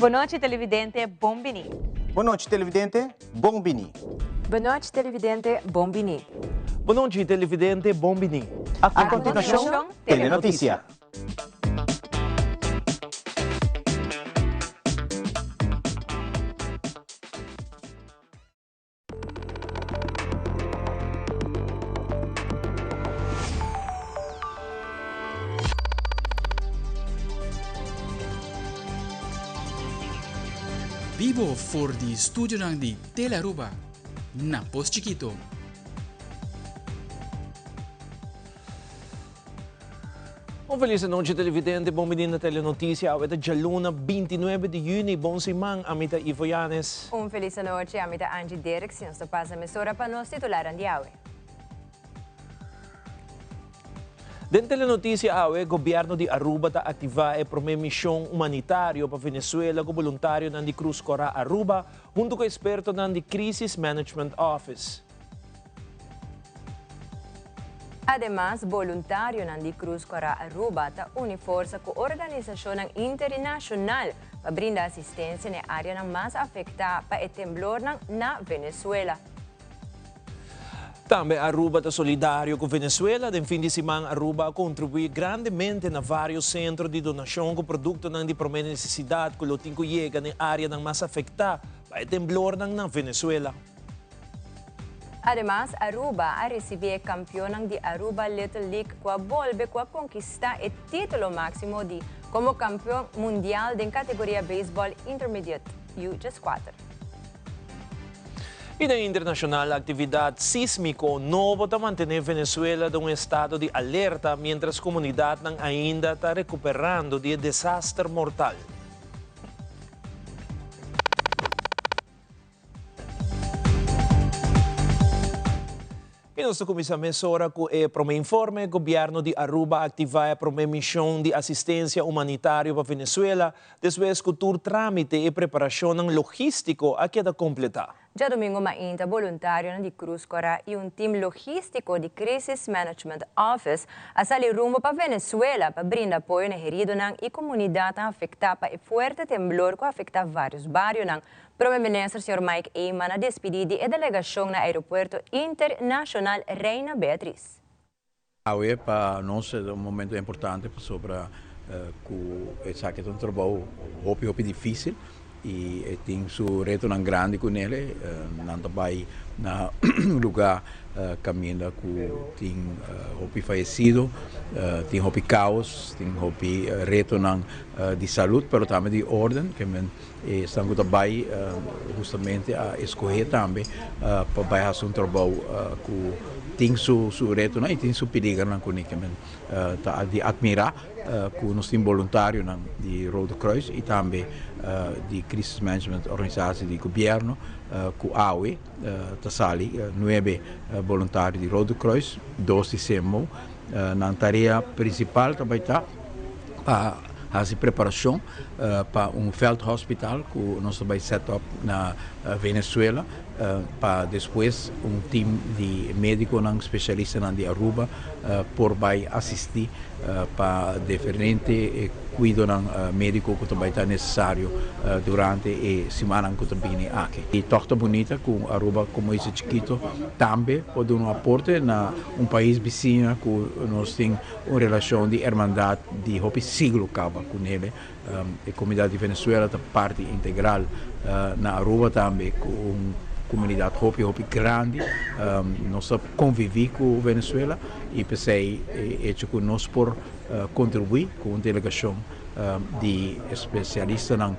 Bon nochi televidente, bon bini. Bon nochi televidente, bon bini. Bon nochi televidente, bon bini. Bon nochi televidente, bon bini. A continuacion, Telenoticia. Bibo for di studionan di Telearuba na Pos Chikito. Un felis anochi televidente, bon bini na Telenoticia. Awe ta djaluna 29 di juni. Bon siman, ami ta Ivo Yanes. Un felis anochi, ami ta Angie Dirks y nos ta pasa mesora pa nos titularnan di awe. Den Telenoticia awe, Gobierno di Aruba ta activa e prome mision humanitario pa Venezuela cu boluntarionan di Cruz Cora Aruba hunto cu expertonan di Crisis Management Office. Ademas, boluntarionan di Cruz Cora Aruba ta uni forsa cu organisacionnan internacional pa brinda asistencia na e areanan mas afecta pa e temblornan na Venezuela. Tambe Aruba ta solidario cu Venezuela. Den fin di siman Aruba a contribui grandemente na varios centro di donacion cu productonan di prome necesidad cu lo tin cu yega na e areanan mas afecta pa e temblornan na Venezuela. Ademas, Aruba a ricibi e campeonnan di Aruba Little League cu a bolbe cu a conquista e titulo maximo di como campeon mundial den categoria baseball intermediate, U 14. Y den internacional, actividad sismico nobo ta mantene Venezuela den un estado di alerta mientras comunidadnan ainda ta recuperando di e desaster mortal. Y nos ta cuminsa mesora cu e prome informe. Gobierno di Aruba a activa e prome mision di asistencia humanitario pa Venezuela despues cu tur tramite y preparacionnan logistico a keda completa. Djadomingo mainta boluntarionan di Cruz Cora y un team logistico di Crisis Management Office a sali rumbo pa Venezuela pa brinda apoyo na heridonan y comunidadnan afecta pa e fuerte temblor cu a afecta varios barionan. Prome Minister señor Mike Eman a despidi di e delegacion na Aeropuerto Internacional Reina Beatriz. Awe pa nos ta un momento importante pasobra cu esaki ta un trabou hopi hopi dificil y e tin su retonan grandi cu nele. Nan ta bay na un lugar caminda cu tin hopi fayecido, tin hopi caos, tin hopi retonan di salud pero tambe di orden. E esnan ku ta bai hustamente a eskohé tambe pa bai hasi un trabou ku tin su retonan i tin su peligernan kuné. Ke men ta di atmirá ku nos tin boluntarionan di Rode Kruis i tambe di Crisis Management Organisatie di gobièrnu ku awe ta sali nuebe boluntario di Rode Kruis, dos di Semo. Nan tarea prinsipal ta bai ta pa hasi preparashon pa un veldhospital ku nos ta bai set up na Venezuela pa despues un team di medikonan spesialistanan di Aruba por bai asisti pa diferente kuidonan mediko ku ta bai ta nesesario durante e simannan ku ta bini aki. I tòg ta bunita ku Aruba komo isla chikito tambe por duna un aporte na un pais bisiña ku nos tin un relashon di hermandat di hopi siglo kaba ku nele. E komunidat di Venezuela ta parti integral na Aruba tambe ku un komunidat hopi hopi grandi. Nos ta konvivi ku Venezuela i p'esei e echo ku nos por kontribuí ku un delegashon di espesialistanan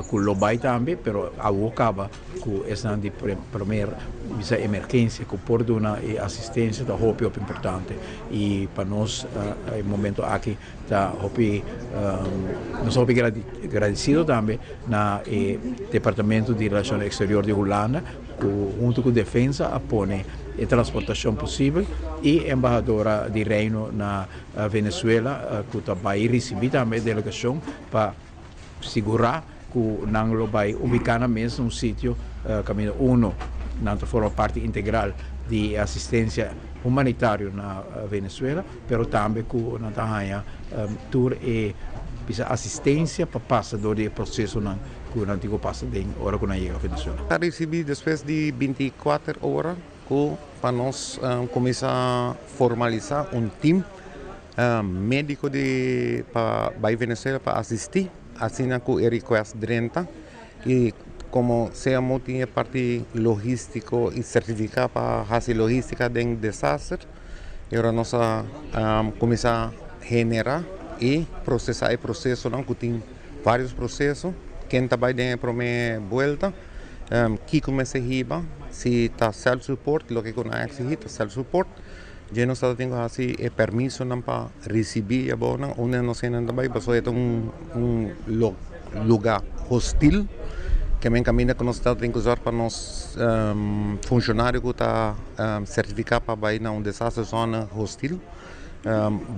ku lo bai tambe, pero awo kaba ku esnan di primer bisa emergensia ku por duna e asistensia ta hopi hopi importante i pa nos e momento aki ta hopi nos ta hopi gradisido tambe na e departamento di relashon eksterior di Hulanda ku huntu ku defensa a pone e transportashon posibel i embahadora di reino na Venezuela ku ta bai risibi tambe e delegashon pa Sigurá ku nan lo bai ubiká nan mes na un sitio kaminda uno nan ta forma parti integral di e asistensia humanitario na Venezuela, pero tambe ku nan ta haña tur e bisa asistensia pa pasa dor di e prosesonan. ku nan tin ku pasa den ora ku nan yega Venezuela. A risibí despues di bintikuater ora ku pa nos kuminsá formalisá un tim médiko di pa bai Venezuela pa asistí asina ku e request drenta i komo CMO tin e parti logístiko i sertifiká pa hasi logístika den desaster e ora nos a kuminsá generá i prosesá e prosesonan ku tin vários proseso ken ta bai den e promé buelta kiko mester hiba si ta self support loke ku nan a eksigí ta self support. Dje nos tabata tin ku hasi e permisonan pa risibí e abonan unda nos hendenan ta bai pasobra e ta un un lugá hostil ke men kaminda ku nos tabata tin ku zòrg pa nos funshonario ku ta sertifiká pa bai na un desaster zòna hostil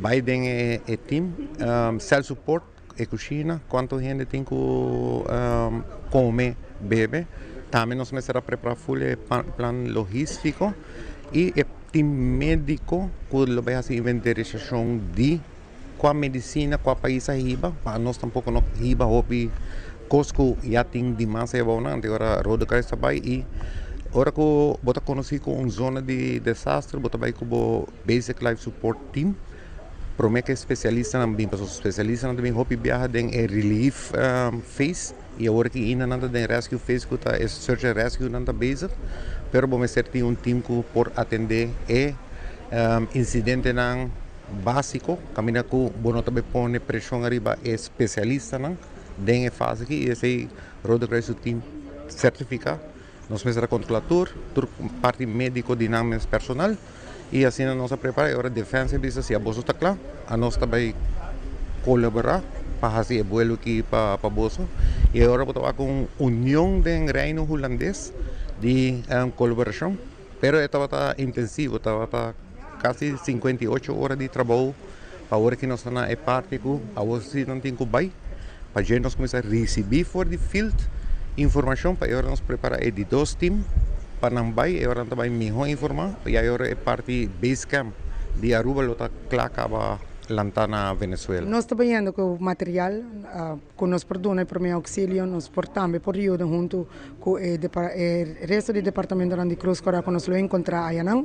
bai den e tim self support e kushina kuantu hende tin ku kome bebe tambe nos mester a prepará ful e plan logístiko i e tim médiko ku lo bai hasi inventarisashon di kua medisina kua pais a hiba pa nos tampoko no hiba hopi kos ku ya tin dimas ei abou nan anto ora Rode Kruis ta bai i ora ku bo ta konosí ku un zona di desaster bo ta bai ku bo basic life support team. Prome ku e spesialistanan bin, pasobra spesialistanan ta bin hopi biaha den e relief phase i awor aki ainda nan ta den rescue phase ku ta e search and rescue nan ta bezig, pero bo mester tin un team ku por atende e insidentenan básiko kaminda ku bo no ta bai pone preshon ariba e spesialistanan den e fase aki i esei Rode Kruis su team sertifiká. Nos mester a kontrolá tur, tur parti médiko di nan mes personal. I asina nos a prepara e ora Defensa a bisa si a boso ta kla, anos ta bai kolaborá pa hasi e buelo aki pa boso. I e ora bo ta wak un union den Reino Hulandes di kolaborashon, pero e tabata intensivo, tabata kasi 58 ora di trabou pa ora ki nos ta na e parti ku awor si nan tin ku bai pa dje nos kuminsá risibí for di field informashon pa e ora nos prepará e di dos team pa nan bai e ora nan ta bai mihó informá i a e ora e parti base camp di Aruba lo ta kla kaba lantá na Venezuela. Nos ta bayendo ku material ku nos por duna e promé ouksilio, nos por tambe por yuda huntu ku e resto di departamentonan di Cruz Cora ku nos lo enkontrá ayanan.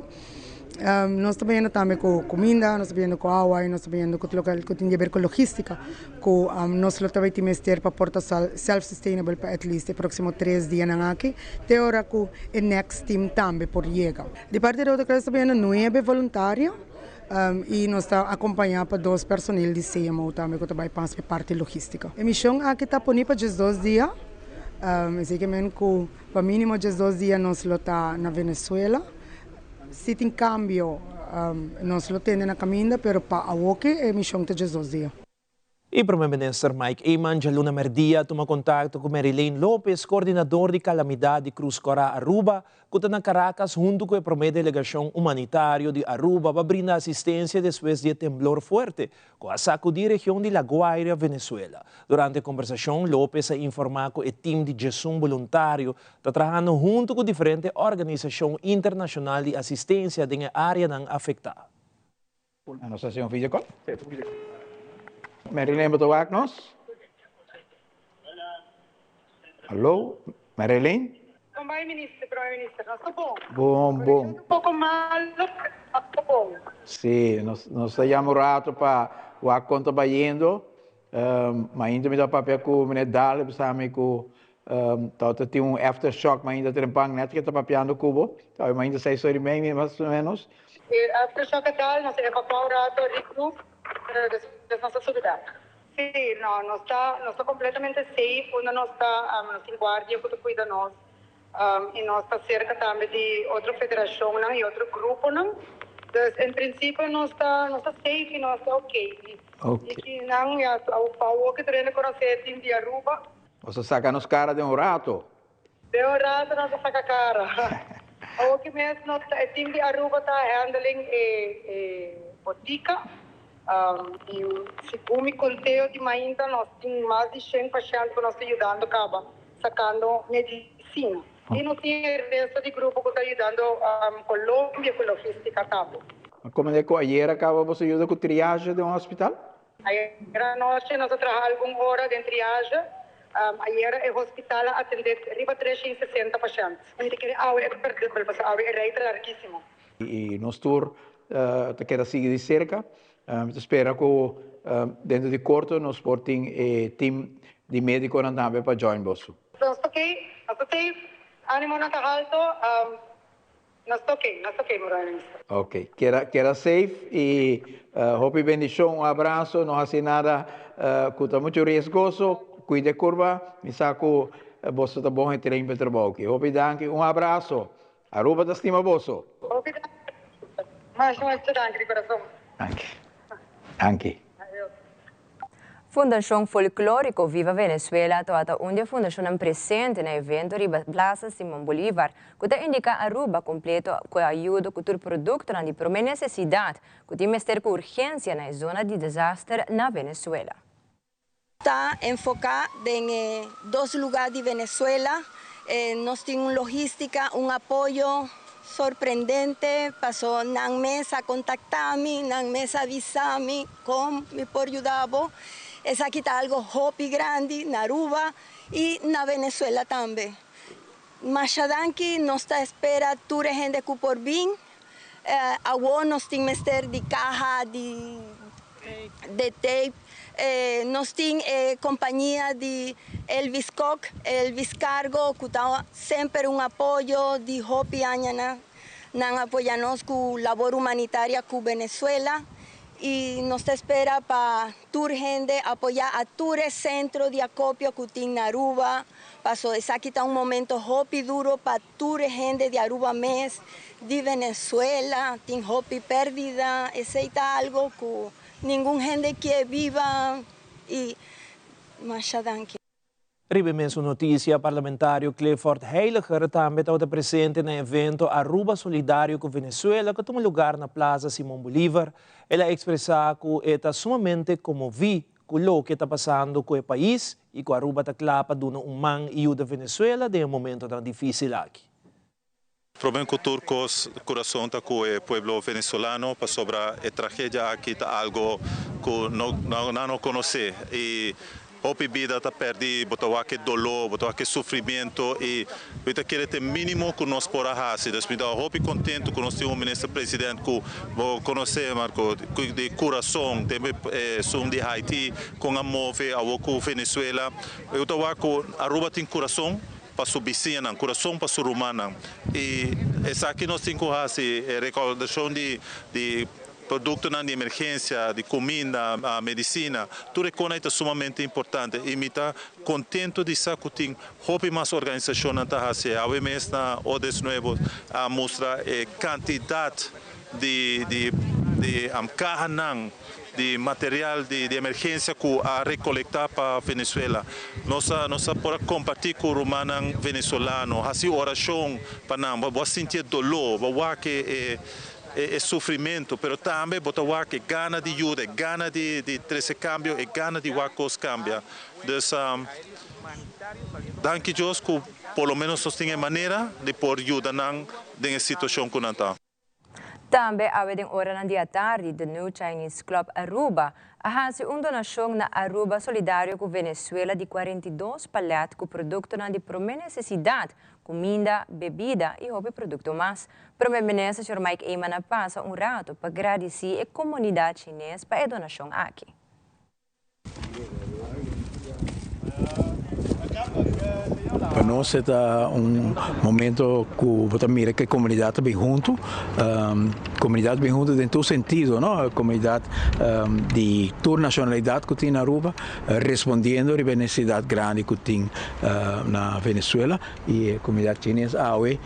Nos ta bayendo tambe ku kuminda, nos ta bayendo ku awa i nos ta bayendo ku loke ku tin di aber ku logístika ku nos lo ta bay tin mester pa por ta self sustainable pa at least e próksimo tres dianan aki te ora ku e next team tambe por yega. Di parti di Rode Kruis ta bayendo nuebe voluntario i nos ta akompañá pa dos personel di CMO tambe ku ta bay pas e parti logístika. E mishon aki ta poni pa diesdos dia, esei ke men ku pa mínimo diesdos dia nos lo ta na Venezuela. Si tin cambio nos lo tende na caminda pero pa awoki e mision ta 12 dia. E Prome Minister Mike Eman djaluna merdia a tuma contacto cu Marilyn Lopez, coordinador di calamidad di Cruz Cora Aruba, cu ta na Caracas hunto cu e prome delegacion humanitario di Aruba pa brinda asistencia despues di e temblor fuerte cu a sacudi region di La Guaira, Venezuela. Durante e conversacion, Lopez a informa cu e team di 11 boluntario ta trahando hunto cu diferente organisacion internacional di asistencia den e areanan afecta. Nos haci un video call? Sí, un video call. Marilyn, bo ta wak nos? Hallo, Marilyn? Kon bai minister, prome minister, nos ta bon. Bon, bon. Un poco malo, pero nos ta bon. Sí, nos, nos ta yama un rato pa wak kon ta bayendo. Ma ainda mi ta papia ku meneer Daal, e bisa mi ku Tabata tin un aftershock ma ainda trempan net ke ta papiando ku bo. Tawe ma ainda seis ora i media mas o menos. E aftershock a dal, nos a evacuá un rato regroup, pero despues nos a subi bek. Sí, no, nos ta nos ta completamente safe unda nos ta, nos tin guardia ku ta cuida nos i nos ta cerca tambe di otro federacionnan i otro gruponan. Dus en principio nos ta nos ta safe i nos ta okay. I kinan ya pa awor ke ta rende conoce e team di Aruba. Nos a saca nos cara den un rato. Den un rato nos a saca cara. Awoki mes nos ta e team di Aruba ta handling e e botica y segun mi conteo di mainta nos tin mas di shen pashent cu nos ta yudando caba sacando medicina. Y nos tin e resto di grupo cu ta yudando Colombia cu logistica tambe. Como cu ayera caba boso yuda cu triage den un hospital? Ayera nochi nos a traha algun ora den triage. Ayera e hospital a atendé riba 360 pashènt. Mi ta kere awe e ta perdubel pasobra awe e rei ta largísimo. I nos tur ta keda sigui di serka. Mi ta spera ku dentro di korto nos por tin e team di médikonan tambe pa join boso. Nos ta okey, nos ta safe, ánimonan ta halto. Nos ta ok, nos ta ok, Mevrouw Minister. Ok, keda keda safe y hopi bendicion, un abrazo, no haci nada cu ta mucho riesgoso, cuida e curva, mi sa cu boso ta bon getrain pa e trabou aki. Hopi danki, un abrazo, Aruba ta stima boso. Hopi danki, masha masha danki di corazon. Danki, danki. Adios. Fundashon Folklóriko Viva Venezuela tabata un di e fundashonnan presente na evento riba Plaza Simon Bolivar, ku ta indiká Aruba kompleto ku e ayudo ku tur produktonan di promé nesesidat ku tin mester ku urgensia na e zona di desaster na Venezuela. Ta enfoká den e dos lugá di Venezuela. Nos tin un logística, un apoyo sorprendente, paso nan mes a kontaktá mi, nan mes a bisa mi kon mi por yuda bo. Esaki ta algo hopi grandi na Aruba i na Venezuela tambe. Masha danki, nos ta espera tur e hende ku por bin. Awor nos tin mester di kaha di de tape. Nos tin e kompania di Elvis Kok, Elvis Cargo ku ta semper un apoyo di hopi añanan. Nan apoya nos ku labor humanitaria ku Venezuela i nos ta espera pa tur hende apoya a tur e sentro di akopio ku tin na Aruba, paso esaki ta un momento hopi duro pa Tur e hende di Aruba mes, di Venezuela, tin hopi perdida, esey ta algo cu ningun hende kier biba y masha danki. Riba e mesun noticia, parlamentario Clifford Heyliger tambe tabata presente na e evento Aruba Solidario cu Venezuela cu a tuma lugar na Plaza Simon Bolivar. El a expresa cu e ta sumamente conmovi Ku loke ta pasando ku e pais i ku Aruba ta kla pa duna un man i yuda Venezuela den e momentonan difísil aki. Promé ku tur kos, kurason ta ku e pueblo venezolano pasobra e tragedia aki ta algo ku no nan no konosé i hopi bida ta pèrdí, bo ta wak e doló, bo ta wak e sufrimiento i Mi ta kere ta e minimo ku nos por a hasi. Dus mi ta hopi kontentu ku nos tin un minister president ku bo konosé Marco, di kurason, tempu esun di Haiti kon a move awor ku Venezuela. Eu ta wak ku Aruba tin kurason pa su bisiñanan, kurason pa su rumannan. I esaki nos tin ku hasi, e rekoudashon di di. Produktonan di emergensia, di kuminda, medisina, tur e kona ei ta sumamente importante i mi ta kontento di sa ku tin hopi mas organisashonnan ta hasi. Awe mes na Odes Nuevos a mustra e kantidat di di di kahanan di material di di emergensia ku a rekolektá pa Venezuela. Nos a nos a por a kompartí ku rumannan venezolano, hasi orashon pa nan. Bo a sinti e doló, bo a wak e e sufrimentu, pero tambe bo ta wak e gana di yuda, e gana di di trese kambio, e gana di wak kos kambia. Dus, danki Dios ku por lo menos nos tin e manera di por yuda nan den e situashon ku nan ta. Tambe awe den oranan di atardi The New Chinese Club Aruba a hasi un donashon na Aruba Solidario ku Venezuela di 42 palet ku produktonan di prome nesesidat Cuminda, bebida y hopi producto mas. Prome Minister señor Mike Eman a pasa un rato pa gradici e comunidad Chines pa e donacion aki. Pa nos e ta un momento cu bo ta mira cu e comunidad ta bin hunto, comunidad bin hunto den tur sentido, no? Comunidad di tur nacionalidad cu tin na Aruba respondiendo riba e necesidad grandi cu tin na Venezuela y e comunidad chines awe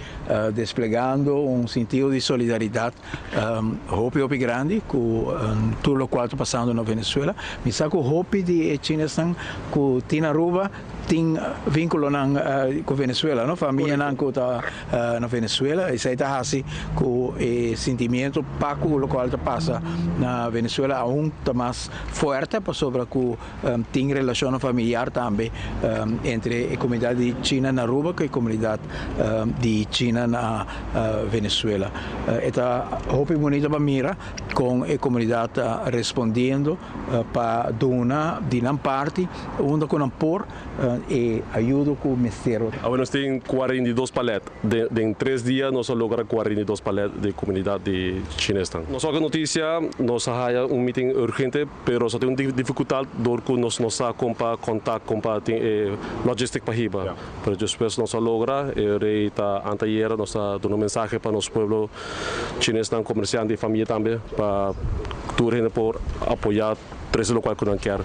desplegando un sentido di solidaridad hopi hopi grandi cu tur locual ta pasando na Venezuela. Mi sa cu hopi di e chinesnan cu tin na Aruba tin vinculonan cu Venezuela, no? Famianan cu ta na Venezuela, esey ta haci cu e sentimiento pa cu locual ta pasa na Venezuela aun ta mas fuerte pasobra cu Tin relashonnan familiar tambe entre e komunidat di China na Aruba ku e komunidat di China na Venezuela. E ta hopi bunito pa mira. kon e komunidat ta respondiendo pa duna di nan parti unda ku nan por e ayudo ku mester. Awe nos tin 42 palet. Den tres dia nos a logra 42 palet di komunidat di Chinesnan. Nos a oca notisia, nos a haya un meeting urgente, pero nos a tin un difikultat dor ku nos no sa kon pa kontak, kon pa tin e logistic pa hiba. Pero despues nos a logra, e rey ta anteayera nos ta duna un mensahe pa nos pueblo Chinesnan, comerciante y famia tambe pa tur hende por apoya trece locual cu nan kier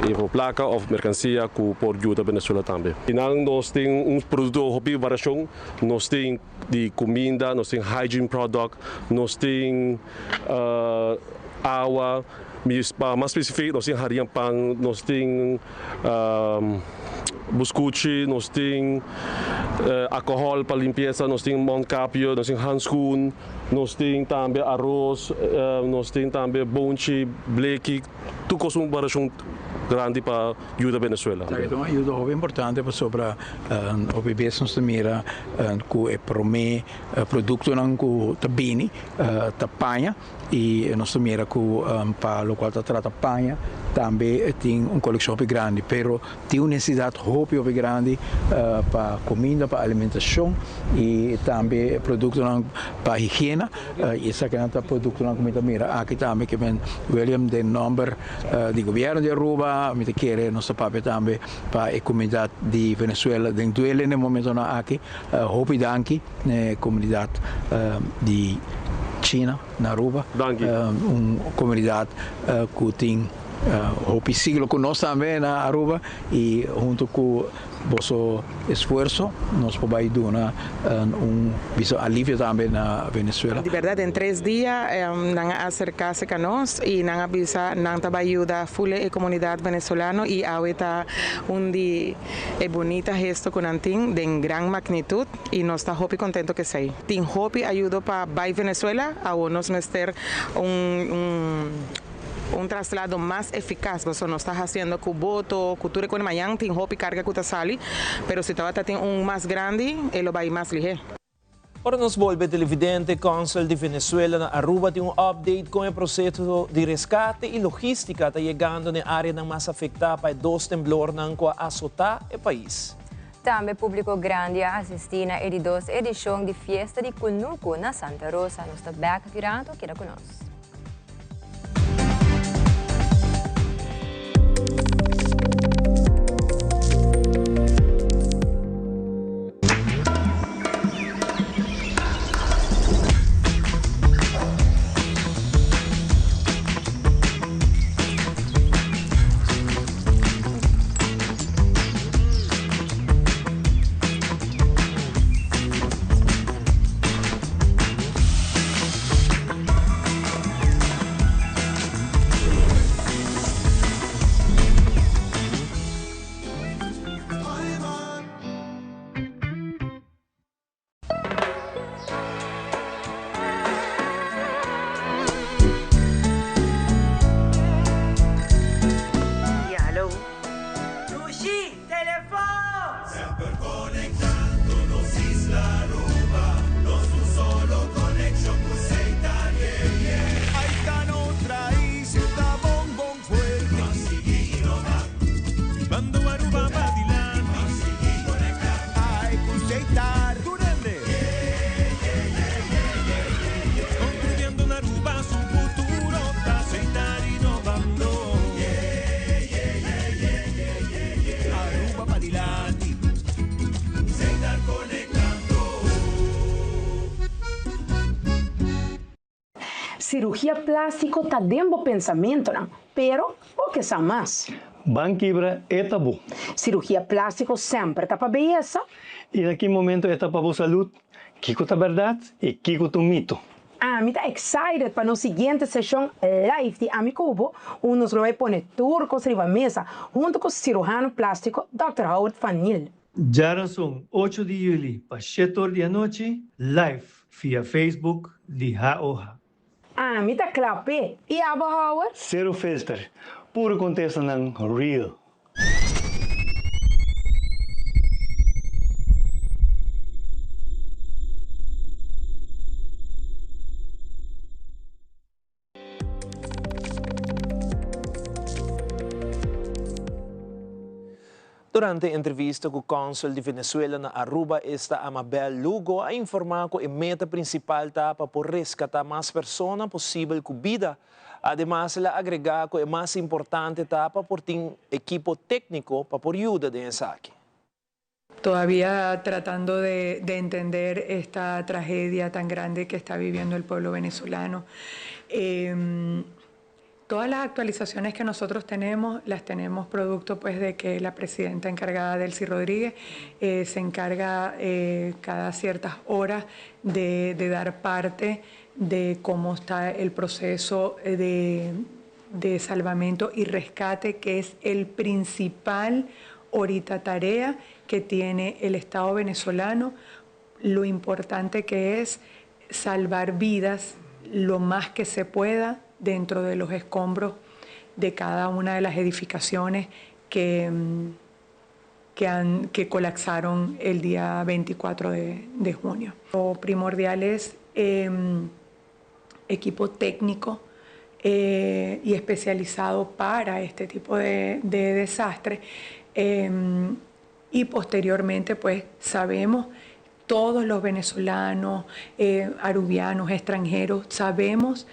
y por placa of mercancia cu por yuda Venezuela tambe. Y nan nos tin un producto hopi variacion, nos tin di cuminda, nos tin hygiene product, nos tin awa, pa mas specific nos tin harinha pan, nos tin buscuchi, nos tin alcohol pa limpieza, nos tin mondkapje, nos tin handschoen, nos tin tambe aros, nos tin tambe bonchi, bleki, tur cos un variacion grandi pa yuda Venezuela. Esaki ta un ayuda hopi importante pasobra hopi bes nos ta mira cu e prome productonan cu ta bini ta paña. Y nos ta mira cu pa locual ta trata paña tambe tin un coleccion hopi grandi, pero tin un necesidad hopi hopi grandi pa cuminda, pa alimentacion y tambe productonan pa higiena y esakinan ta productonan cu mi ta mira aki tambe ke men William den nomber di gobierno di Aruba mi ta kere nos ta papia tambe pa e comunidad di Venezuela den duele na e momentonan aki. Hopi danki na e comunidad di China na Aruba. Danki. Un comunidad cu tin hopi siglo cu nos tambe na Aruba y hunto cu boso esfuerzo nos por bay duna un biso alivio tambe na Venezuela. Di berdad den tres dia nan a acerca cerca nos y nan a bisa nan ta bay yuda ful e comunidad venezolano y awe ta un di E bunita gesto cu nan tin den gran magnitud y nos ta hopi contento cu esey. Tin hopi ayudo pa bay Venezuela, awor nos mester un un un traslado mas eficaz, pasobra nos ta haciendo cu boto, cu tur e cos, mañan tin hopi carga cu ta sali, pero si tabata tin un mas grandi e lo bay mas lihe. Ora nos bolbe televidente, Consul di Venezuela na Aruba tin un update con e proceso di rescate y logistica ta yegando n'e areanan mas afecta pa e dos temblornan cu a azota e pais. Tambe publico grandi a asisti na e di dos edicion di Fiesta di Cunucu na Santa Rosa. Nos ta bek aki rato, keda cu nos. Cirugia plastico ta den bo pensamentonan, pero bo ke sa mas. Ban kibra e tabú. Cirugia plastico semper ta pa beyesa? I na ki momento e ta pa bo salud? Kiko ta berdad i kiko ta un mito? Ami ta excited pa nos siguiente seshon live di Ami Ku Bo, unda nos lo bai pone tur kos riba mesa huntu ku siruhano plástiko Dòkter Howard van Niel. Djarason ocho di juli pa shete or di anochi live via Facebook di HOH. Ami ta kla p'e, i abo Howard? Zero filter, puro kontestanan real. Durante entrevista cu consul di Venezuela na Aruba, esta Amabel Lugo, a informa cu e meta principal ta pa por rescata mas persona posibel cu bida. Ademas, el a agrega cu e mas importante ta pa por tin ekipo tecnico pa por yuda den esaki. Todavía tratando de entender esta tragedia tan grande que está viviendo el pueblo venezolano. Todas las actualizaciones que nosotros tenemos, las tenemos producto, pues, de que la presidenta encargada, Delcy Rodríguez, se encarga cada ciertas horas de dar parte de cómo está el proceso de salvamento y rescate, que es el principal ahorita tarea que tiene el Estado venezolano, lo importante que es salvar vidas lo más que se pueda dentro de los escombros de cada una de las edificaciones que colapsaron el día 24 de junio. Lo primordial es equipo técnico y especializado para este tipo de desastres. Y posteriormente, pues, sabemos, todos los venezolanos, arubianos, extranjeros, sabemos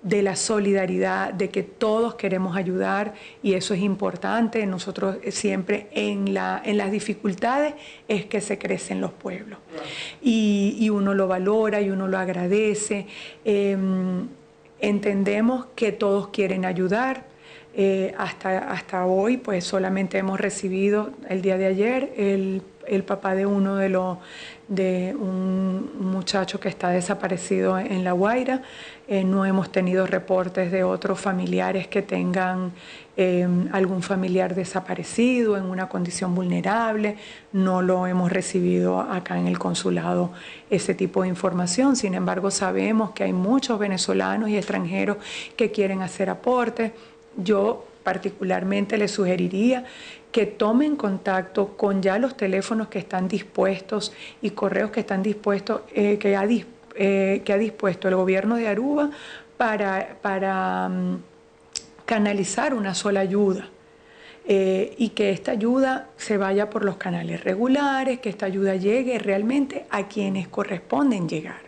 de la solidaridad, de que todos queremos ayudar y eso es importante. Nosotros siempre en las dificultades es que se crecen los pueblos y uno lo valora y uno lo agradece. Entendemos que todos quieren ayudar. Hasta hoy, pues, solamente hemos recibido el día de ayer el papá de uno de los de un muchacho que está desaparecido en La Guaira. No hemos tenido reportes de otros familiares que tengan algún familiar desaparecido en una condición vulnerable. No lo hemos recibido acá en el consulado ese tipo de información. Sin embargo, sabemos que hay muchos venezolanos y extranjeros que quieren hacer aportes. Yo particularmente les sugeriría que tomen contacto con ya los teléfonos que están dispuestos y correos que están dispuestos, que ha dispuesto el gobierno de Aruba para canalizar una sola ayuda. Y que esta ayuda se vaya por los canales regulares, que esta ayuda llegue realmente a quienes corresponden llegar.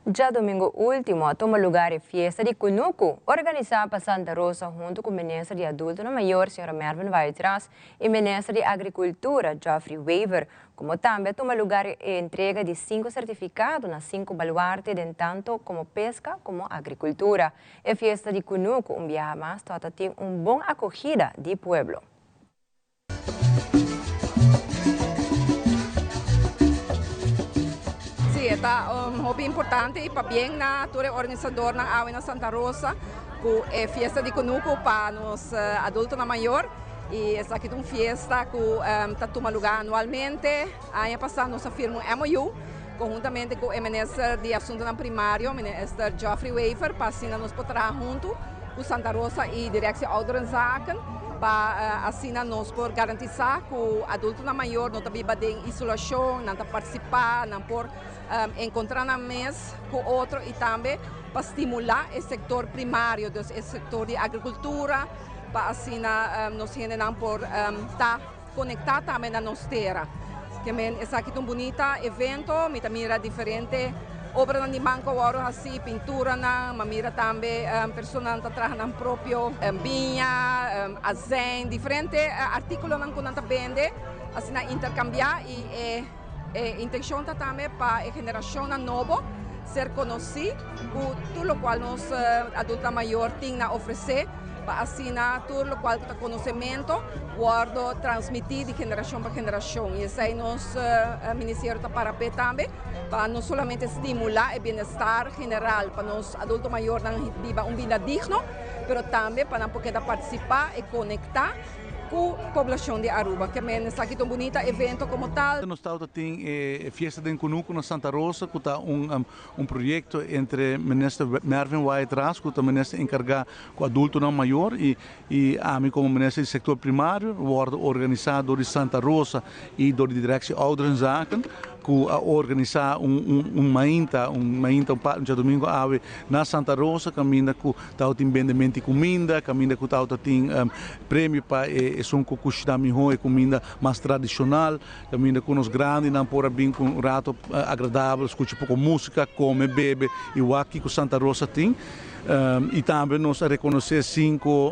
Diadomingo ultimo a tuma luga e fiesta di Cunucu, organisa pa Santa Rosa hunto cu Minister di Adulto Mayor, Sr. Mervin Wyatt-Ras, y Minister di Agricultura, Geoffrey Wever, como tambe a tuma luga e entrega di cinco certificado na cinco baluarte di tanto como pesca como agricultura. E fiesta di Cunucu, un biaha mas, tin un bon acogida di pueblo. Si, ta un hopi importante y pabien na tur organisadornan awe na Santa Rosa cu e fiesta di Cunucu pa nos adultonan mayor y esaki ta un fiesta cu ta tuma luga anualmente. Aña pasa nos a firma un MOU conhuntamente cu e minister di Asunto Primario, Minister Geoffrey Wever, pa asina nos por traha hunto cu Santa Rosa y Directie Ouderenzaken pa asina nos por garantisa cu adultonan mayor no ta biba den isolacion, nan ta participa, nan por encontra nan mes cu otro y tambe pa stimula e sector primario, dus e sector di agricultura, pa asina nos hendenan por ta conecta tambe na nos tera. Kiermen esaki ta un bunita evento, mi ta mira diferente obranan di man cu a haci, pinturanan, mi a mira tambe personanan ta traha nan propio biña, azijn, diferente articulonan cu nan ta bende, asina intercambia y e intencion ta tambe pa e generacionnan nobo ser conoci cu tur locual nos adulto mayor tin na ofrece, pa asina tur locual ta conocemento wordo transmiti di generacion pa generacion. Y esey nos ministerio ta para pe tambe, pa no solamente stimula e bienestar general pa nos adulto mayornan biba un bida digno, pero tambe pa nan por participa y conecta cu e poblacion di Aruba. Kiermen esaki ta un bunita evento como tal. Nos tin fiesta di Cunucu na Santa Rosa, cu ta un proyecto entre Minister Mervin Wyatt-Ras, cu ta minister encarga cu adultonan mayor, y ami como minister di sector primario, wordo organisa di Santa Rosa y di Directie Ouderenzaken. ku a organisá un un un mainta, un mainta un pa un djadumingu awe na Santa Rosa kaminda ku tabatin bendemento di kuminda, kaminda ku tabata tin premio pa e esun ku kushiná mihó e kuminda mas tradishonal, kaminda ku nos grandinan por a bin ku un rato agradabel, skucha poko músika, kome, bebe i wak kiko Santa Rosa tin. I tambe nos a rekonosé sinku.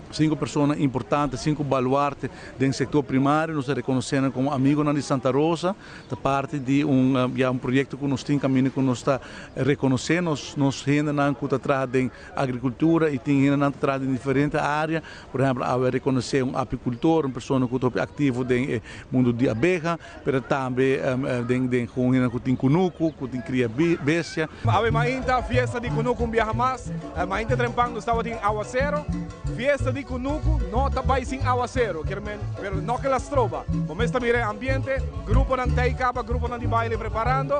Sinku persona importante, sinku baluarte den sektor primario, nos ta rekonosé nan komo amigonan di Santa Rosa, ta parti di un ya un proyekto ku nos tin kaminda ku nos ta rekonosé nos nos hendenan ku ta traha den agrikultura i tin hendenan ta traha den diferente área, por ehèmpel awe a rekonosé un apikultor, un persona ku ta hopi aktivo den e mundu di abeha, pero tambe den den kon hendenan ku tin kunuku, ku tin kria bestia. Awe mainta fiesta di kunuku un biaha mas. Mainta trempan nos tabatin awasero. Fiesta di kunuku no ta bai sin awasero, kier men, pero no ke la stroba. Bo mes ta mira e ambiente, gruponan tei kaba, gruponan di baile preparando,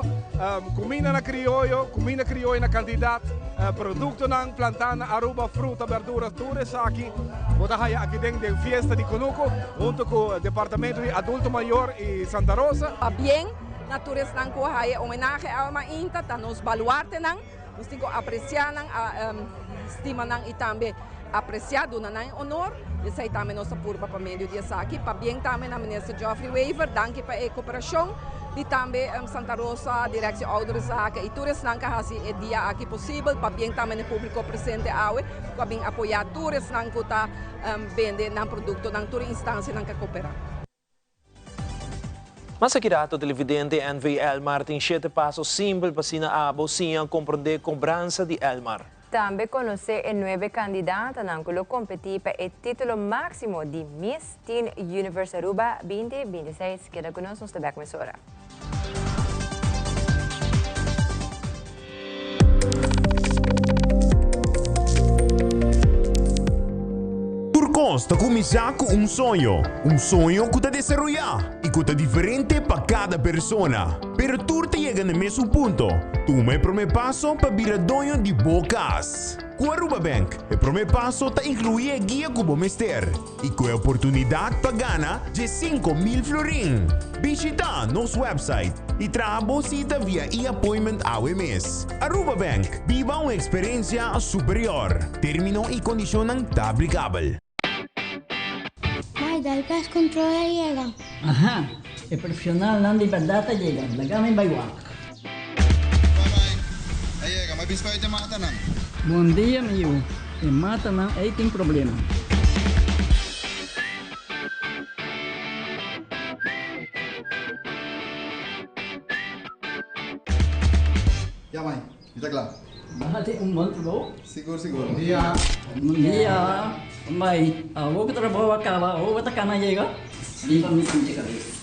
kuminda na krioyo, kuminda krioyo na kantidat, produktonan plantá na Aruba, fruta, berdura, tur esaki bo ta haya aki den den fiesta di kunuku hunto ku departamento di adulto mayor i Santa Rosa. Pabien na tur esnan ku a haya e homenahe awe mainta, ta nos baluartenan. Nos tin ku apresiá nan, stima nan i tambe apresiá, duna nan e honor. I esei tambe nos ta purba pa medio di esaki. Pabien tambe na Minister Geoffrey Wever, danki pa e koperashon di tambe Santa Rosa, Directie Ouderenzaken i tur esnan ku a hasi e dia aki posibel. Pabien tambe na e públiko presente awe ku a bin apoyá tur esnan ku ta bende nan produktonan, tur e instansianan ku a koperá. Mas aki rato televidente NV Elmar tin shete paso simpel pa asina abo siña comprende cobransa di Elmar. Tambe conoce e nuebe candidatanan cu lo competi pa e titulo maximo di Miss Teen Universe Aruba 2026. Keda cu nos, nos ta bek mesora. Tur kos ta kuminsá ku un soño, un soño ku ta desaroyá i ku ta diferente pa kada persona. Pero tur ta yega na e mesun punto, tuma e promé paso pa bira doño di bo kas. Ku Aruba Bank, e promé paso ta inkluí e guia ku bo mester i ku e oportunidat pa gana dje 5000 florin. Bishitá nos website i traha bo sita via e-appointment awe mes. Aruba Bank, biba un eksperensia superior. Término i kondishonnan ta aplikabel. Mai, dal pest control a yega. Aha, e profesionalnan di berdad a yega, laga mi bai wak. A yega, mi a bin spuit e matanan. Bon dia mi yu, e matanan ei tin problema. Ya mai, mi ta kla. Bo hasi un bon trabou. Sigur sigur. Bon dia. Bon dia. Mai, awor ku trabou a kaba, awor bo ta kana yega? Lipa mi sinti kabes.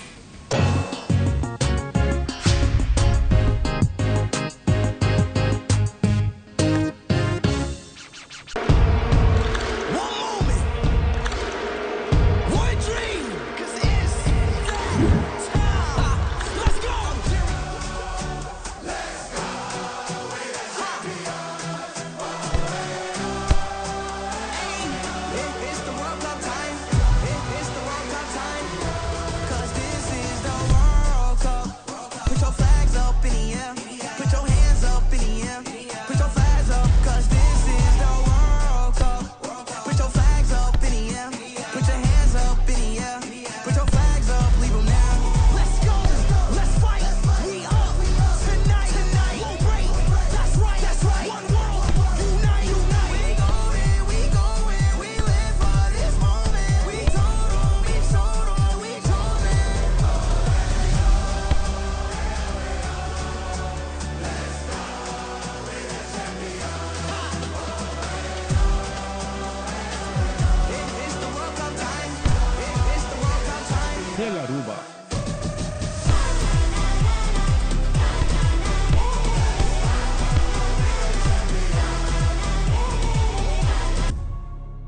Tele Aruba.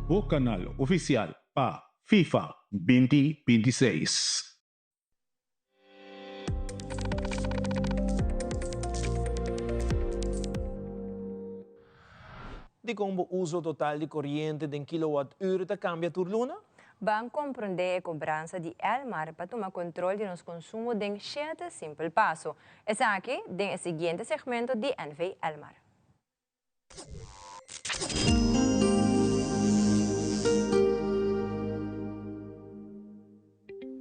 Bo kanal ofisial pa FIFA 2026. Dikon bo uso total di koriente den kilowatt-uur ta kambia tur luna? Ban komprondé e kobransa di Elmar pa tuma kontrol di nos konsumo den shete simpel paso. Esaki den e siguiente segmento di NV Elmar.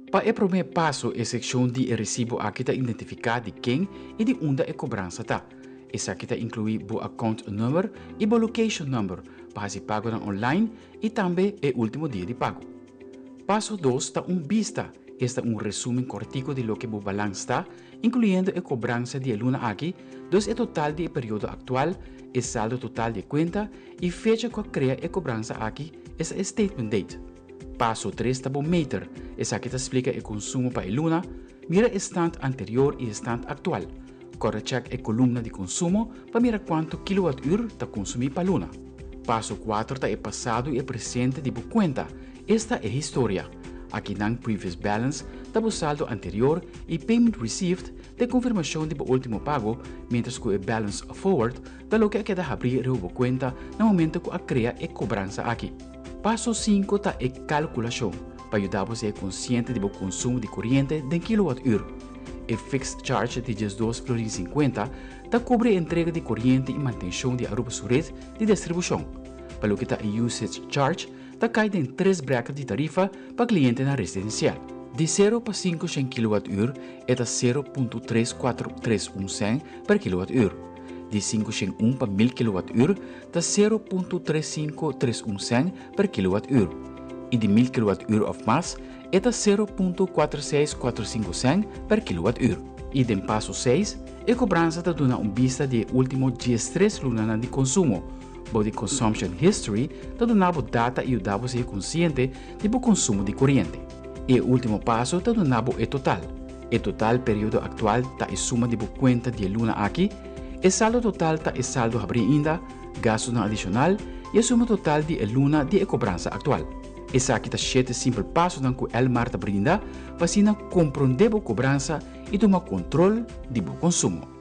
Pa e promé paso e sekshon di e resibo aki ta identifiká di ken i di unda e kobransa ta. Esaki ta inkluí bo account number i bo location number pa hasi pagonan online i tambe e último dia di pago. Paso dos ta un bista, esta un resúmen kòrtiku di loke bo balans ta, inkluyendo e kobransa di e luna aki, dus e total di e periodo aktual, e saldo total di e kuenta i fecha ku a krea e kobransa aki, esta e statement date. Paso tres ta bo meter, esaki ta splika e konsumo pa e luna, mira e stand anterior i e stand aktual. Kòrda chèk e kolumna di konsumo pa mira kuantu kilowatùr ta konsumí pa luna. Paso kuater ta e pasado i e presente di bo kuenta, esta e historia. Akinan previous balance ta bo saldo anterior i payment received ta e konfirmashon di bo último pago, miéntras ku e balance forward ta loke a keda habrí riba bo kuenta na momento ku a krea e kobransa aki. Paso sinku ta e kalkulashon, pa yuda bo ser konsiente di bo konsumo di koriente den kilowatùr. E fixed charge di 12 florin 50 ta kubri e entrega di koriente i mantenshon di Aruba su ret di distribushon. Pa loke ta e usage charge, ta kai den tres bracket di tarifa pa klientenan residensial. Di sero pa 500 kilowatùr e ta 0.3431 sèn per kilowatùr. Di 501 pa 1000 kilowatùr ta 0.3531 sèn per kilowatùr. I di 1000 kilowatùr òf mas e ta 0.4645 sèn per kilowatùr. I den paso seis, e kobransa ta duna un bista di e último 13 lunanan di konsumo. Bou di Consumption History ta duna bo data i yuda bo ser konsiente di bo konsumo di koriente. I e último paso ta duna bo e total. E total periodo aktual ta e suma di bo kuenta di e luna aki, e saldo total ta e saldo habrí ainda, gastunan adishonal i e suma total di e luna di e kobransa aktual. Esaki ta shete simpel pasonan ku Elmar ta brinda pa asina komprondé bo kobransa i tuma kontrol di bo konsumo.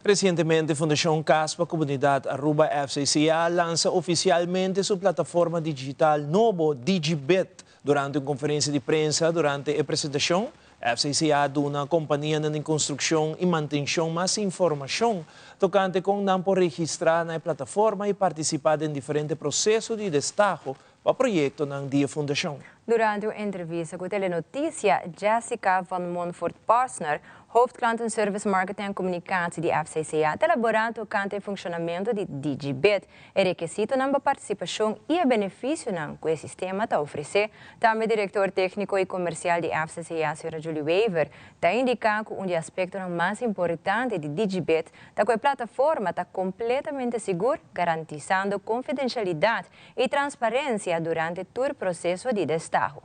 Resientemente Fundashon Kas pa Komunidat Aruba, FCCA, a lansa ofisialmente su plataforma digital nobo Digibit. Durante un konferensia di prensa durante e presentashon, FCCA a duna kompanianan di konstrukshon i mantenshon mas informashon tokante kon nan por registrá na e plataforma i partisipá den diferente proseso di destaho pa proyektonan di e fundashon. Durante un entrevista ku Telenotisia, Jessica van Montfort Posner, Hoofd Klantenservice Marketing en Communicatie di FCCA, ta elaborá tokante e funshonamentu di Digibit, e rekisitonan pa partisipashon i e benefisionan ku e sistema ta ofresé. Tambe direktor tékniko i komersial di FCCA, sra. Julie Wever, ta indiká ku un di e aspektonan mas importante di Digibit ta ku e plataforma ta kompletamente sigur, garantisando konfidensialidat i transparensia durante tur proseso di destaho.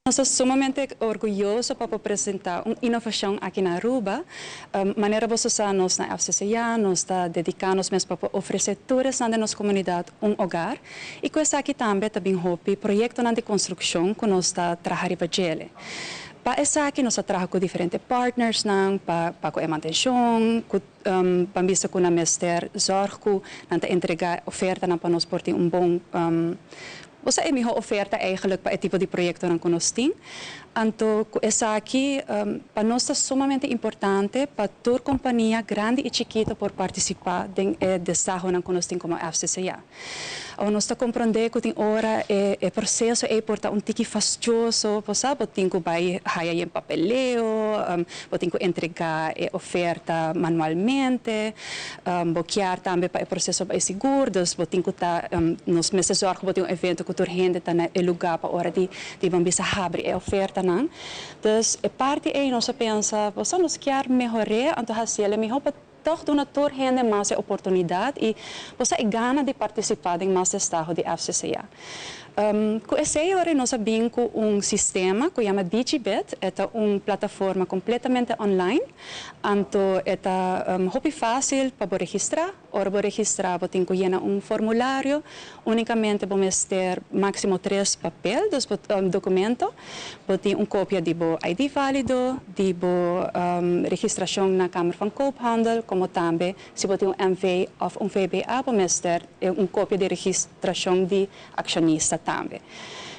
Nos ta sumamente orguyoso pa por presenta un inovacion aki na Aruba. Manera boso sa nos na FCCA nos ta dedica nos mes pa por ofrece tur esnan den nos comunidad un hogar y cu esaki tambe ta bin hopi proyectonan di construccion cu nos ta traha riba djele. Pa esaki nos ta traha cu diferente partnersnan pa pa cu e mantencion, cu Ban bisa ku nan mester zòrg ku nan ta entregá ofertanan pa nos por tin un bon, osea e mihó oferta eigenlijk pa e tipo di proyektonan ku nos tin. Anto ku esaki pa nos ta sumamente importante pa tur kompania grandi i chikito por partisipá den e desahonan ku nos tin komo FCCA. Awor nos ta komprondé ku tin ora e e proseso ei por ta un tiki fastioso, bo sa, bo tin ku bai haya yen papeleo, bo tin ku entregá e oferta manualmente, bo kier tambe pa e proseso bai sigur, dus bo tin ku ta, nos mester zòrg ku bo tin un evento ku tur hende ta na e lugá pa ora di di bo bisa habri e ofertanan. Dus e parti ei nos a pensa, bo sa, nos kier mehor'é, anto hasiel e mihó pa. Tòg duna tur hende mas e oportunidat i bo sa e gana di partisipá den mas destaho di FCCA. Ku esei ora nos a bin ku un sistema ku yama Digibit, e ta un plataforma kompletamente online, anto e ta hopi fásil pa bo registrá. Ora bo registrá bo tin ku yena un formulario, únikamente bo mester máksimo tres papel, dus bo dokumento. Bo tin un kopia di bo ID válido, di bo registrashon na Kamer van Koophandel, komo tambe si bo tin un NV òf un VBA bo mester un kopia di registrashon di akshonista tambe.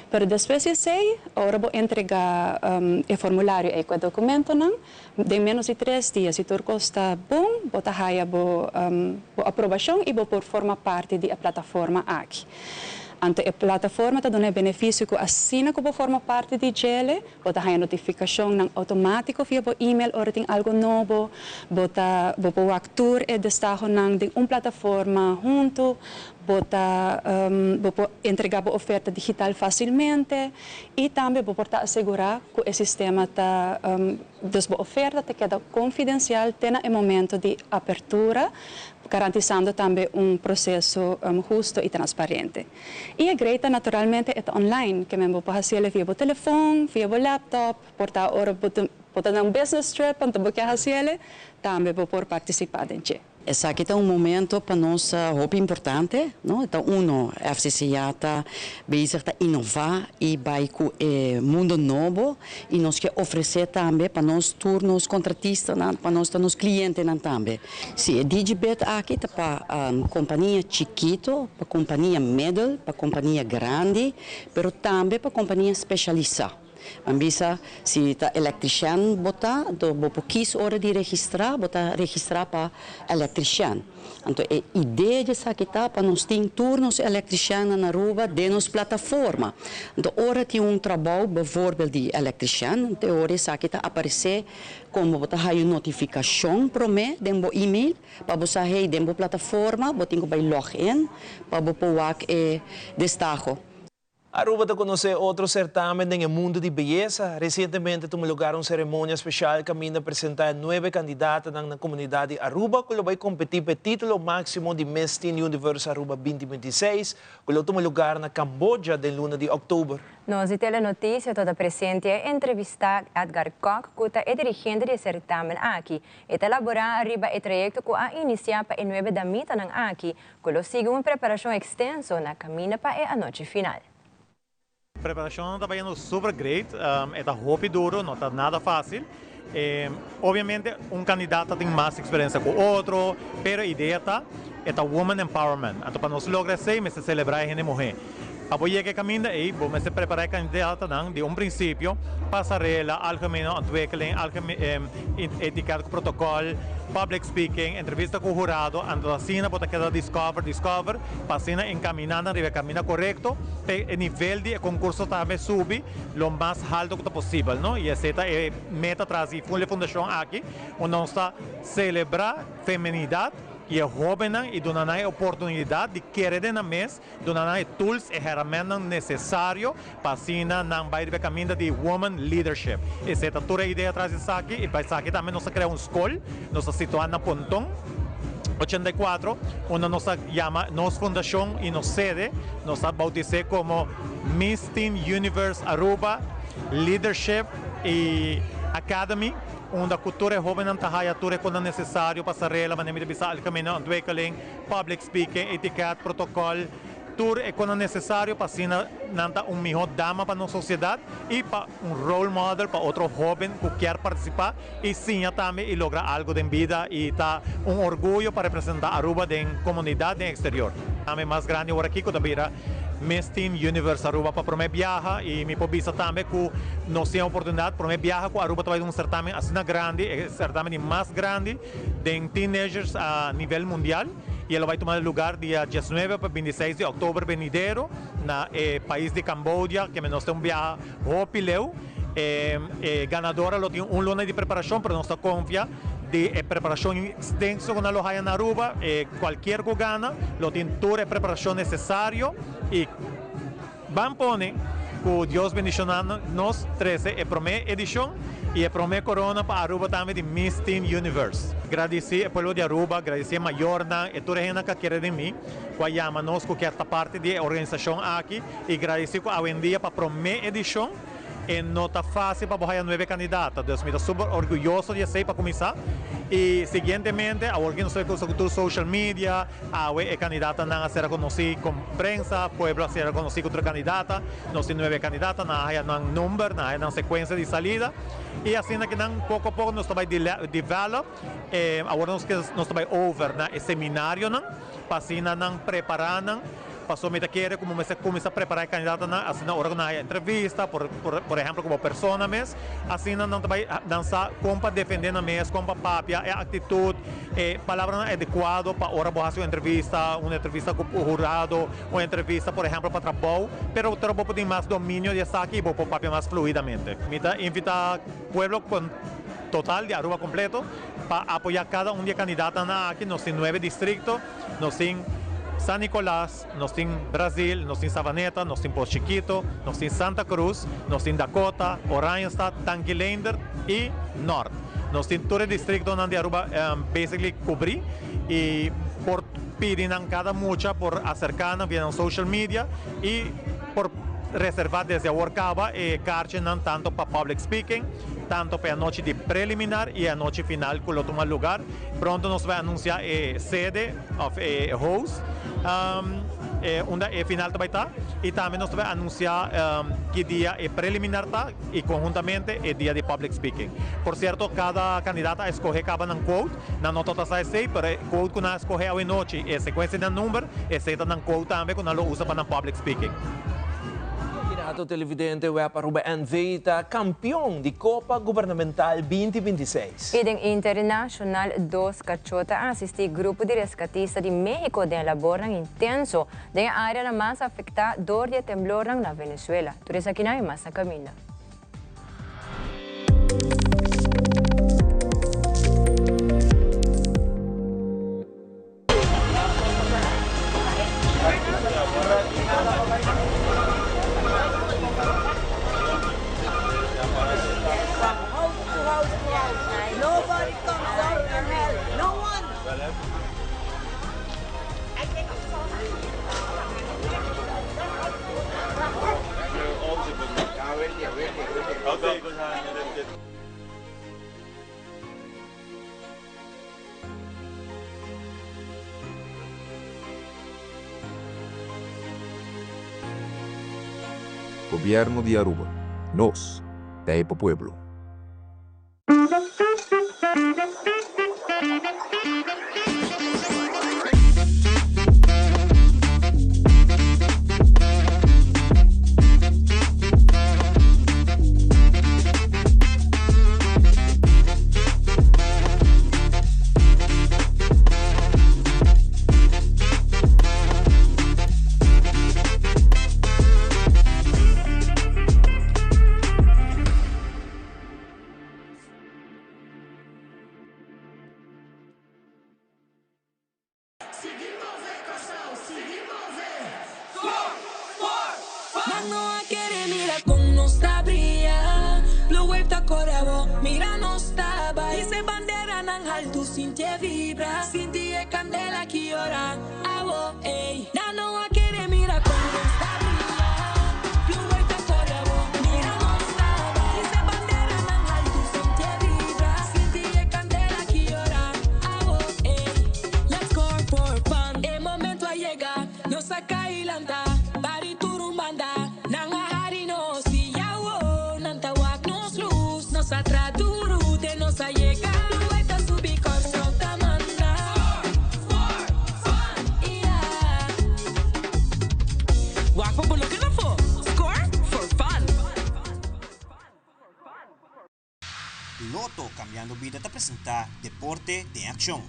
Pero despues di esei, ora bo entregá e formulario ei ku e dokumentonan, Den ménos di tres dia, si tur kos ta bon, bo ta haya bo bo aprobashon i bo por forma parti di e plataforma aki. Anto e plataforma ta duna e benefisio ku asina ku bo forma parti di djele, bo ta haya notifikashonnan outomátiko via bo email ora tin algu nobo, bo ta bo por wak tur e destahonan den un plataforma huntu, bo ta bo por entregá bo oferta digital fásilmente i tambe bo por ta asegurá ku e sistema ta dus bo oferta ta keda konfidensial te na e momento di apertura, garantisando tambe un proseso husto i transparente. I e grei ta naturalmente e ta online, ke men bo por hasiel via bo telefon, via bo laptop, por ta ora bo ta na un business trip anto bo ke hasiel, tambe bo por partisipá den dje. Esaki ta un momento pa nos hopi importante, no? E ta uno, FCCA ta bezig ta inova y bay cu e mundo nobo y nos ke ofrece tambe pa nos tur nos contratistanan, pa nos ta nos clientenan tambe. Si, e Digibid aki ta pa compania chikito, pa compania middel, pa compania grandi, pero tambe pa compania specialisa. Nan bisa, si ta electrician bo ta, anto bo por kies ora di registra, bo ta registra pa electrician. Anto e idea di esaki ta pa nos tin tur nos electriciannan na Aruba den nos plataforma. Anto ora tin un trabou bijvoorbeeld di electrician, anto e ora esaki ta aparece como bo ta haya un notificacion prome den bo email pa bo sa hey den bo plataforma bo tin cu bay log in pa bo por wak e destaho. Aruba ta conoce otro certamen den e mundo di beyesa. Recientemente a tuma lugar un ceremonia special caminda presenta e nuebe candidatanan na comunidad di Aruba cu lo bay competi pa e titulo maximo di Miss Teen Universe Aruba binti binti i seis cu lo tuma lugar na Cambodja den luna di october. Nos di Telenoticia ta ta presente a entrevista Edgar Kock cu ta e dirigente di e certamen aki. E ta elabora riba e trayecto cu a inicia pa e nuebe damitanan aki Ku lo sigui un preparashon ekstenso na kaminda pa e anochi final. Preparashon ta bayendo super great, e ta hopi duro, no ta nada fácil. Obviamente un kandidato tin mas eksperensia ku otro, pero e idea ta e ta woman empowerment. Anto pa nos logra esei mester selebrá e hende muhé. Pa bo yega e kaminda ei, bo mester prepará e kandidatonan di un prinsipio, pasarela, algemene ontwikkeling, etiket ku protokòl, public speaking, entrevista ku hurado, anto asina bo ta keda discover, discover, pa asina enkaminá nan riba e kaminda korekto, pa e nivel di e konkurso tambe subi lo mas halto ku ta posibel, no? I esei ta e meta tras di e fundashon aki, unda nos ta selebrá feminidat i e hóbennan i duna nan e oportunidat di kere den nan mes, Duna nan e tools, e herramennan nesesario pa asina nan bai riba e kaminda di woman leadership. Esei ta tur e idea tras di esaki i pa esaki tambe nos a krea un skol, nos ta situá na Ponton 84, unda nos a yama nos fundashon i nos sede, nos a bautis'é komo Miss Teen Universe Aruba Leadership i Academy. Unda ku tur e hóbennan ta haya tur e kosnan nesesario pa sa rela, manera mi ta bisa algemene ontwikkeling, public speaking, etiket, protokòl, tur e kosnan nesesario pa asina nan ta un mihó dama pa nos sosiedat i pa un role model pa otro hóben ku kier partisipá i siña tambe i logra algu den bida i ta un orguyo pa representá Aruba den komunidat den eksterior. Tambe mas grandi ora aki ku ta bira Miss Teen Universe Aruba pa promé biaha i mi por bisa tambe ku nos tin e oportunidat promé biaha ku Aruba ta bai den un sertamen asina grandi, e sertamen di mas grandi den teenagers a nivel mundial i e lo bai tuma lugar dia diesnuebe pa bintiseis di òktober benidero na e pais di Cambodia kende nos tin un biaha hopi leu. E ganadora lo tin un luna di preparashon pero nos ta konfia di e preparashon ekstenso ku nan lo haya na Aruba e kualkier ku gana lo tin tur e preparashon nesesario i Ban pone cu Dios bendiciona nos trece e prome edicion y e prome corona pa Aruba tambe di Miss Teen Universe. Gradici e pueblo di Aruba, gradici e mayornan, e tur e hendenan cu a kere den mi, cu a yama nos cu kier ta parti di e organisacion aki y gradici cu awendia pa prome edicion. E no ta fácil pa bo haya nuebe kandidata, dus mi ta super orguyoso di esei pa kuminsá. I siguientemente, awor ki nos ta usa ku tur social media, awe e kandidatanan a ser rekonosí kon prensa, pueblo a ser rekonosí ku tur kandidata. Nos tin nuebe kandidata, nan a haya nan number, nan a haya nan sekuensia di salida. I asina ki nan poko a poko nos ta bai develop, awor nos ta bai over na e seminarionan pa asina nan prepará nan. Pasobra mi ta kere ku bo mester kuminsá prepará e kandidatonan asina ora ku nan haya entrevista, por por ehèmpel ku bo persona mes, asina nan ta bai nan sa kon pa defendé nan mes, kon pa papia, e aktitut, e palabranan adekuado pa ora bo hasi un entrevista, un entrevista ku hurado, un entrevista por ehèmpel pa trabou, pero ora bo por tin mas dominio di esaki i bo por papia mas fluidamente. Mi ta invitá pueblo kon total di Aruba kompleto pa apoyá kada un di e kandidatonan aki, nos tin nuebe distrikto. Nos tin San Nicolas, nos tin Brazil, nos tin Savaneta, nos tin Pos Chiquito, nos tin Santa Cruz, nos tin Dakota, Oranjestad, Tanki Leendert y Noord. Nos tin tur e districtonan di Aruba basically cubri y por pidi nan cada mucha por acerca nan via nan social media y por reserva desde awor caba e kaartjenan tanto pa public speaking, tanto pa e anochi di preliminar y e anochi final cu lo tuma lugar. Pronto nos bai anuncia e sede of e host unda e final ta bai ta y tambe nos ta bai anuncia ki dia e preliminar ta y conhuntamente e dia di public speaking. Por cierto cada candidato a escoge caba nan quote, nan no ta sa esey pero e quote cu nan a escoge awe nochi e secuencia di nan number esey ta nan quote tambe cu nan lo usa pa nan public speaking. Candidato televidente web Aruba NV ta campeon di Copa Gubernamental 2026. I den internashonal dos kachó ta asistí grupo di reskatista di México den labornan intenso den e áreanan mas afektá dor di e temblornan na Venezuela. Tur esakinan i mas na kaminda. Gobierno di Aruba. Nos ta e pa pueblo. Sigui move Kòrsou, sigui move. Score for fun! Nan no a kere mira kon nos ta bria. Blue wave ta kore abo, mira nos ta bai. Hisa e banderanan haltu, sinti e vibra. Sinti e kandela ki ora abo, ey. Nan no a kere mira kon nos ta bria. Blue wave ta kore abo, mira nos ta bai. Hisa e banderanan haltu, sinti e vibra. Sinti e kandela ki ora abo, ey. Let's score for fun. E momento a yega, nos a kai lanta. Bari tur un banda, nan a hari nos. I awo, nan ta wak nos lus. Nos a tra duru te nos a yega. Blue ta subi, Kòrsou ta manda. Score for fun, yeah. Wak pa bo no keda afó. Score for fun. Lotto Cambiando Bida ta presenta Deporte den Accion.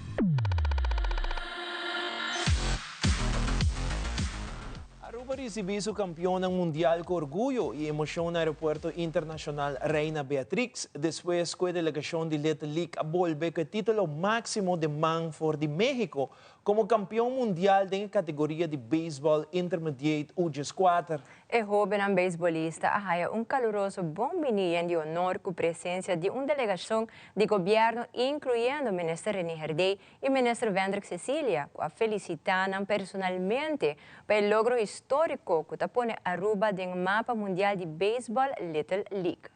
Aruba ricibi su campeonnan mundial cu orguyo y emocion na Aeropuerto Internacional Reina Beatrix despues cu e delegacion di Little League a bolbe cu e titulo maximo den man for di Mexico. komo kampion mundial den e kategoria di beisbòl Intermediate U 14. E hóbennan beisbolista a haya un kaluroso bon bini yen di honor ku presensia di un delegashon di gobièrnu inkluyendo Minister Rene Herdé i Minister Wendrick Cecilia ku a felisitá nan personalmente pa e logro históriko ku ta pone Aruba den mapa mundial di beisbòl Little League.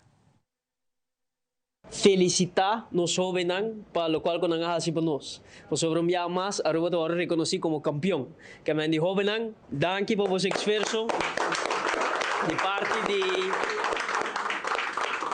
Felicita nos hobennan pa locual cu nan a haci pa nos. Pasobra un biaha mas Aruba ta worde reconoci como campeon. Kemen di hobennan, danki pa boso esfuerso di parti di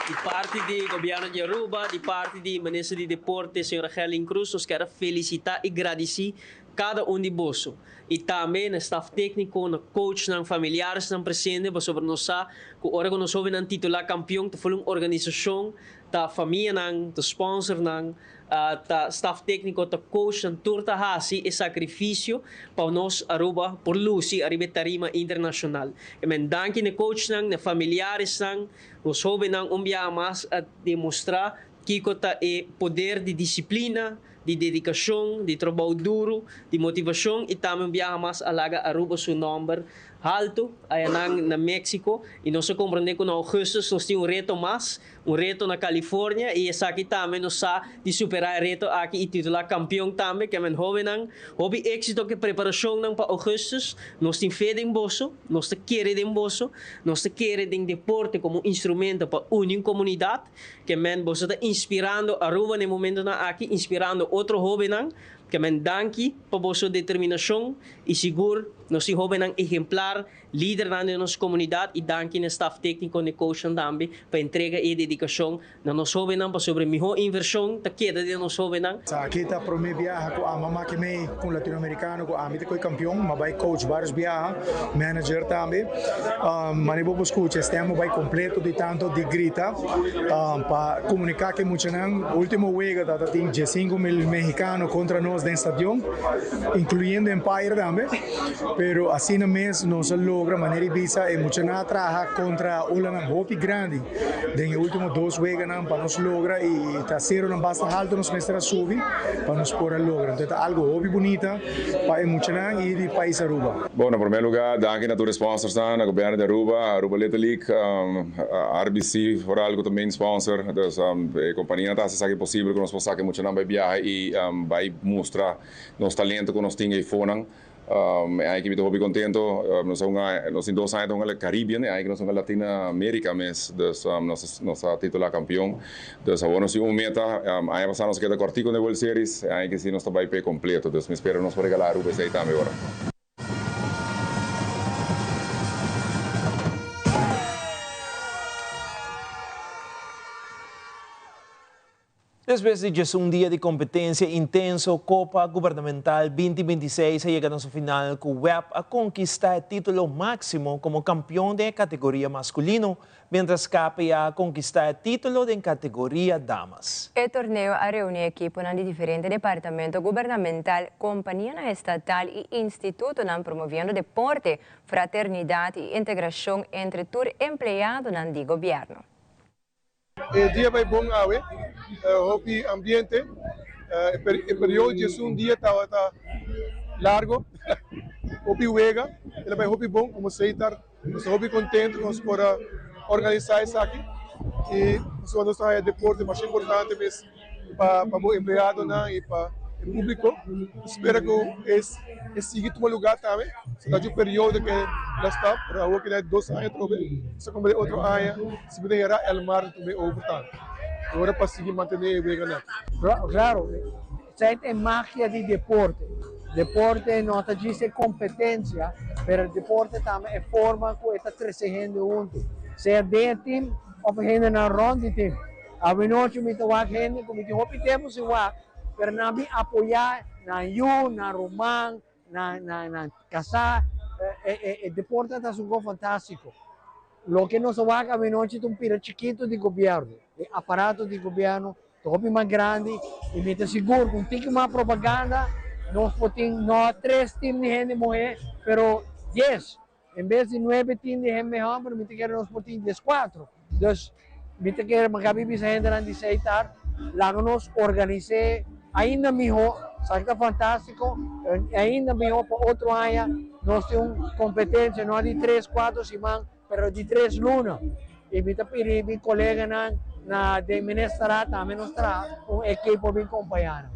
di parti di Gobierno di Aruba, di parti di Minister di Deporte señora Gerlin Croes nos kier a felicita y gradici cada un di boso y tambe na staf tecnico, na coachnan, familiaresnan presente pasobra nos sa cu ora cu nos hobennan titula campeon ta full un organisacion, ta famianan, ta sponsornan, ta staf tecnico, ta coachnan, tur ta haci e sacrificio pa nos Aruba por luci ariba e tarima internacional. E men danki na e coachnan, na e familiaresnan, nos hobennan un biaha mas a demostra kico ta e poder di disciplina, di dedicacion, di trabou duro, di motivacion y tambe un biaha mas a laga Aruba su nomber halto ayanan na Mexico y nos a comprende cu na augustus nos tin un reto mas, un reto na California y esaki tambe nos sa di supera e reto aki y titula campeon tambe, kemen hobennan hopi exito cu e preparacionnan pa augustus, nos tin fe den boso, nos ta kere den boso, nos ta kere den deporte como un instrumento pa uni un comunidad. Ke men boso ta inspirando Aruba na e momentonan aki, inspirando otro hobennan. Ke men danki pa boso determinacion y sigur nos tin hobennan ehemplar, lidernan den nos comunidad y danki na e staf tecnico na e coachnan tambe pa entrega y e dedicacion na nos hobennan pasobra e miho inversion ta keda den nos hobennan. Esaki ta prome biaha cu ami a maki mei cu un Latinoamericano cu ami ta coy campeon. Mi a bay coach varios biaha, manager tambe. Mane bo por scucha e stem a bay completo di tanto di grita. Pa comunica cu e muchanan, ultimo wega ta tin 15,000 mexicano contra nos den stadion, incluyendo Empire tambe, pero asina mes nos a logra manera di bisa e muchanan a traha contra olanan hopi grandi den e ultimo dos weganan pa nos logra y ta ceronan basta halto nos mester a subi pa nos por a logra. Entonces ta algo hopi bunita pa e muchanan y di pais Aruba. Bon, na prome lugar, danki na tur e sponsorsnan, na Gobierno di Aruba, Aruba Little League, RBC vooral cu ta main sponsor. Dus e companianan ta haci esaki posibel cu nos por saca e muchanan bay biaha y bay mustra nos talento cu nos tin eyfonan. E aña aki mi ta hopi contento, nos a hunga, nos tin dos aña ta hunga Caribbean, e aña aki nos a hunga Latin America mes, dus nos nos a titula campeon. Dus awor nos tin un meta, aña pasa nos a keda cortico den World Series, e aña aki si nos ta bay p'e completo, dus mi spera nos por regala Aruba esey tambe ora. Despues di djesun dia di kompetensia intenso, Kopa Gubernamental binti bintiseis a yega na su final ku web a konkistá e título máksimo komo kampion den e kategoria maskulino, miéntras KPA a konkistá e título den kategoria damas. E torneo a reuní ekiponan di diferente departamento gubernamental, kompanianan estatal i institutonan promoviendo deporte, fraternidat i integrashon entre tur empleadonan di gobièrnu. E dia bai bon awe, hopi ambiente. E periodo di esun dia tabata largo, hopi wega. El a bai hopi bon, como Seitar nos ta hopi contento cu nos por a organisa esaki y pasobra nos ta haya deporte masha importante mes pa bo empleadonan y pa e publico. Spera cu e sigui tuma lugar tambe. So ta dje un periodo ke la stop, pero awor ke na dos aña atrobe, nos ta cumpli otro aña, si bo ta yera el mar ta tum'e over tambe. E ora pa sigui mantene e weganan. Claro, esei ta e magia di deporte. Deporte no ta djis e competencia, pero deporte tambe e forma cu e ta trece hende hunto, sea den e team of e hendenan rond di team. Awenochi mi ta wak hende cu mi tin hopi tempo sin wak, pero nan bin apoya nan yu, nan ruman, nan nan nan kasá. E e e deporte ta un kos fantástiko. Loke nos a wak awenochi ta un pida chikitu di gobièrnu. E aparato di gobièrnu ta hopi mas grandi i mi ta sigur ku un tiki mas propaganda nos por tin no tres tim di hende muhé pero dies. En bes di nuebe tim di hende hòmber mi ta kere nos por tin dieskuatro. Dus mi ta kere maka bibi sa hendenan di Seitar laga nos organis'é ainda mihó. Esaki ta fantástiko, ainda mihó pa otro aña nos tin un kompetensia no di tres, kuater siman, pero di tres luna. I mi ta pidi mi koleganan na den ministerat tambe nos traha un ekipo bin kompañá nan.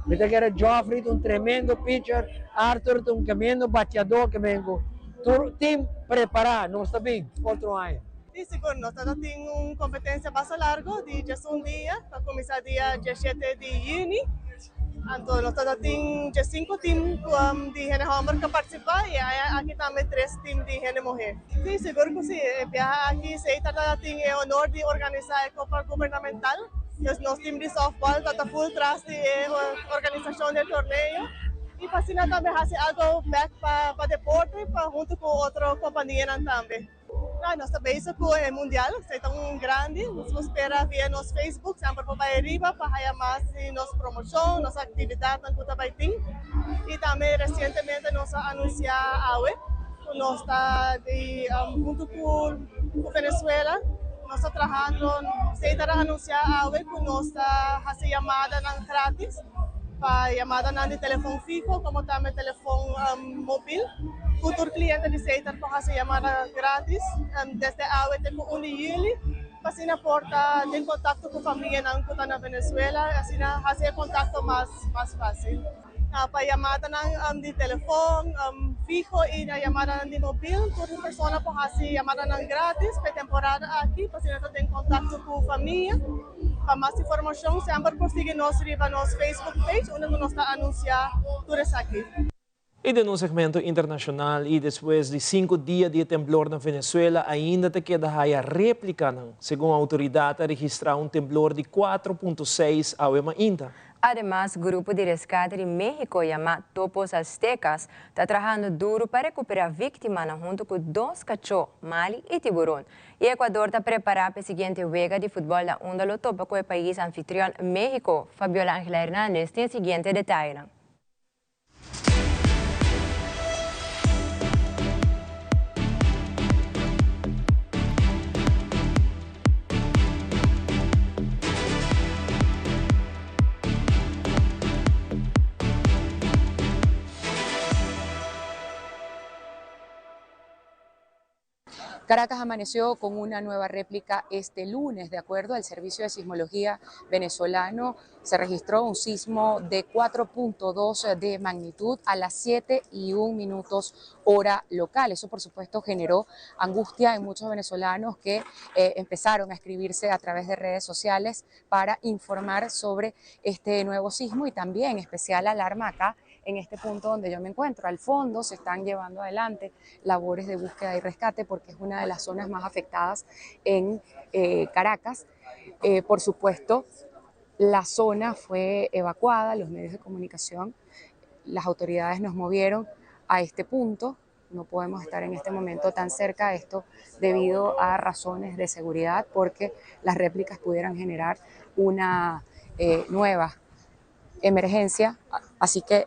Mi ta kere Geoffrey ta un tremendo pitcher, Arthur ta un tremendo bateadó ke men ku tur team prepará nos ta bin otro aña. Di sigur nos ta tin un competencia basta largo di djesun dia, ta cuminsa dia djeshete di juni. Anto nos ta tin djesinku team di hende homber cu a participa y aña aki tambe tres team di hende muher. Si, sigur cu si. E biaha aki Seita ta tin e honor di organisa e Copa Gubernamental. Dus nos team di softball ta ta full tras di e organisacion di e torneo y pa asina tambe haci algo bek pa deporte pa hunto cu otro companianan tambe. Claro, nos ta bezig cu e mundial, esey ta un grandi, nos por spera via nos Facebook, semper por bay ariba pa haya mas di nos promocion, nos actividadnan cu ta bay tin. Y tambe recientemente nos a anuncia awe cu nos ta di hunto cu Venezuela, nos ta trahando, esey ta anuncia awe cu nos ta haci yamadanan gratis pa yamadanan di telefon fiho como tambe telefon mobil. Ku tur kliente di Seitar por hasi yamada gratis desde awe te ku un di yüli pa asina por ta den kontakto ku famianan ku ta na Venezuela i asina hasi e kontakto mas mas fásil. Pa yamadanan di telefon fiho i na yamadanan di mobil tur persona por hasi yamadanan gratis pa e temporada aki pa asina ta den kontakto ku famia. Pa mas informashon semper por sigui nos riba nos Facebook page unda ku nos ta anunsiá tur esaki. I den un segmento internashonal i despues di sinku dia di e temblor na Venezuela ainda ta keda haya réplikanan. Segun outoridat a registrá un temblor di 4.6 awe mainta. Ademas, grupo di reskate di México yamá Topos Aztecas ta trahando duru pa rekuperá víktimanan huntu ku dos kachó, mali i tiburon. I Ecuador ta prepará pa e siguiente wega di futbòl na unda lo topa ku e pais anfitrion México. Fabiola Angela Hernandez tin e siguiente detayenan. Caracas amaneció con una nueva réplica este lunes. De acuerdo al Servicio de Sismología venezolano, se registró un sismo de 4.2 de magnitud a las 7 y 1 minutos hora local. Eso, por supuesto, generó angustia en muchos venezolanos que eh, empezaron a escribirse a través de redes sociales para informar sobre este nuevo sismo y también especial alarma acá en este punto donde yo me encuentro. Al fondo se están llevando adelante labores de búsqueda y rescate porque es una de las zonas más afectadas en eh, Caracas. Eh, por supuesto, la zona fue evacuada, los medios de comunicación, las autoridades nos movieron a este punto. No podemos estar en este momento tan cerca de esto debido a razones de seguridad porque las réplicas pudieran generar una eh, nueva emergencia. Así que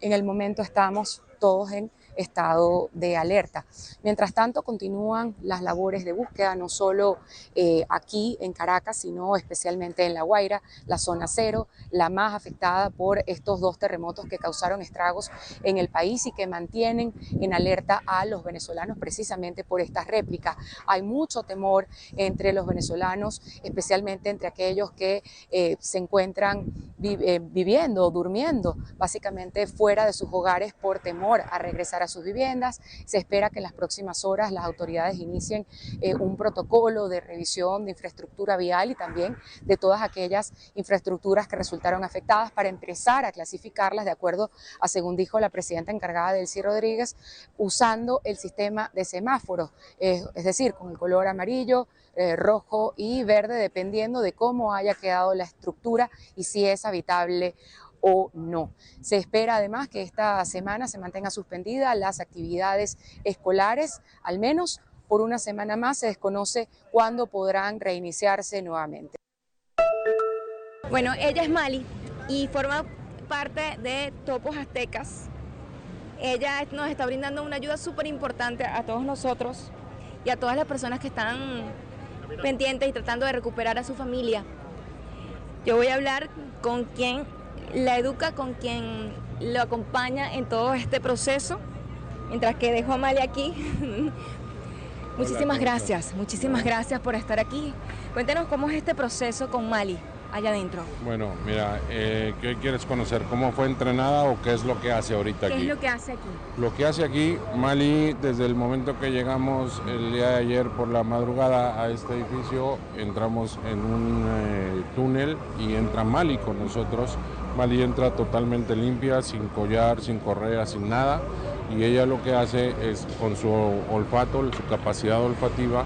en el momento estamos todos en estado de alerta. Mientras tanto, continúan las labores de búsqueda, no solo eh, aquí en Caracas, sino especialmente en La Guaira, la zona cero, la más afectada por estos dos terremotos que causaron estragos en el país y que mantienen en alerta a los venezolanos precisamente por estas réplicas. Hay mucho temor entre los venezolanos, especialmente entre aquellos que eh, se encuentran eh, viviendo o durmiendo básicamente fuera de sus hogares por temor a regresar a sus viviendas. Se espera que en las próximas horas las autoridades inicien eh, un protocolo de revisión de infraestructura vial y también de todas aquellas infraestructuras que resultaron afectadas para empezar a clasificarlas de acuerdo a, según dijo la presidenta encargada Delcy Rodríguez, usando el sistema de semáforos, eh, es decir, con el color amarillo, eh, rojo y verde, dependiendo de cómo haya quedado la estructura y si es habitable o no. Se espera además que esta semana se mantenga suspendida las actividades escolares, al menos por una semana más. Se desconoce cuándo podrán reiniciarse nuevamente. Bueno, ella es Mali y forma parte de Topos Aztecas. Ella nos está brindando una ayuda súper importante a todos nosotros y a todas las personas que están pendientes y tratando de recuperar a su familia. Yo voy a hablar con quien la educa, con quien lo acompaña en todo este proceso. Mientras que dejo a Mali aquí. Muchísimas gracias, muchísimas gracias por estar aquí. Cuéntenos cómo es este proceso con Mali allá adentro. Bueno, mira, ¿qué quieres conocer? ¿Cómo fue entrenada o qué es lo que hace ahorita ¿Qué aquí? es lo que hace aquí? Lo que hace aquí, Mali, desde el momento que llegamos el día de ayer por la madrugada a este edificio, entramos en un túnel y entra Mali con nosotros. Mali entra totalmente limpia, sin collar, sin correa, sin nada. Y ella lo que hace es, con su olfato, su capacidad olfativa,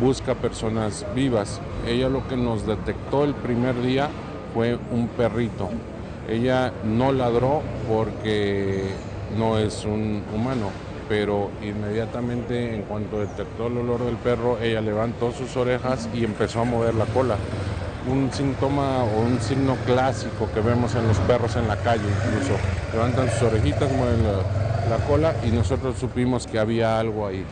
busca personas vivas. Ella lo que nos detectó el primer día fue un perrito. Ella no ladró porque no es un humano, pero inmediatamente en cuanto detectó el olor del perro, ella levantó sus orejas y empezó a mover la cola. Un síntoma o un signo clásico que vemos en los perros en la calle incluso. Levantan sus orejitas, mueven la cola y nosotros supimos que había algo ahí.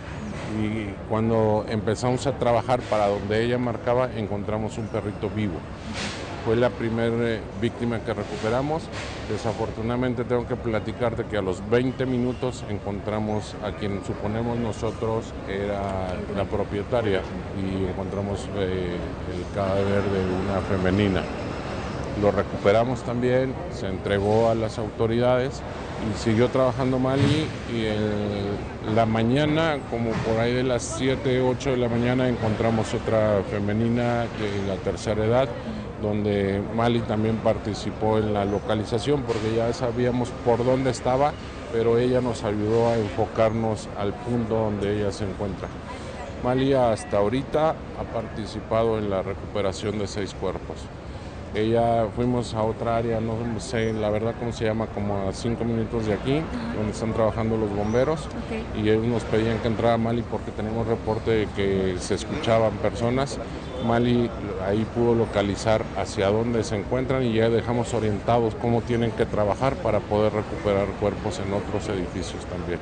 Y cuando empezamos a trabajar para donde ella marcaba, encontramos un perrito vivo. Fue la primera víctima que recuperamos. Desafortunadamente tengo que platicarte que a los 20 minutos encontramos a quien suponemos nosotros era la propietaria y encontramos el cadáver de una femenina. Lo recuperamos también, se entregó a las autoridades y siguió trabajando Mali y la mañana, como por ahí de las 7, 8 de la mañana, encontramos otra femenina de la tercera edad, donde Mali también participó en la localización porque ya sabíamos por dónde estaba, pero ella nos ayudó a enfocarnos al punto donde ella se encuentra. Mali hasta ahorita ha participado en la recuperación de 6 cuerpos. Ella, fuimos a otra área, no sé la verdad cómo se llama, como a 5 minutos de aquí, donde están trabajando los bomberos. Y ellos nos pedían que entrara Mali porque tenemos reporte de que se escuchaban personas. Mali ahí pudo localizar hacia dónde se encuentran y ya dejamos orientados cómo tienen que trabajar para poder recuperar cuerpos en otros edificios también.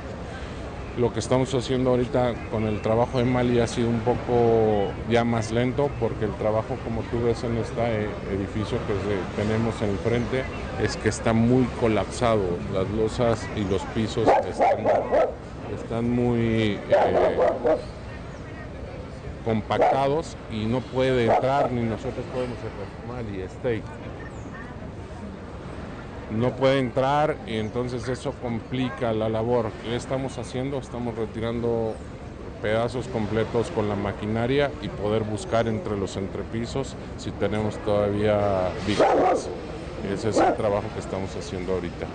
Lo que estamos haciendo ahorita con el trabajo de Mali ha sido un poco ya más lento porque el trabajo, como tú ves en este edificio que tenemos enfrente, es que está muy colapsado. Las losas y los pisos están muy compactados y no puede entrar ni nosotros podemos entrar. Mali, stay. No puede entrar y entonces eso complica la labor. ¿Qué estamos haciendo? Estamos retirando pedazos completos con la maquinaria y poder buscar entre los entrepisos si tenemos todavía víctimas. Ese es el trabajo que estamos haciendo ahorita.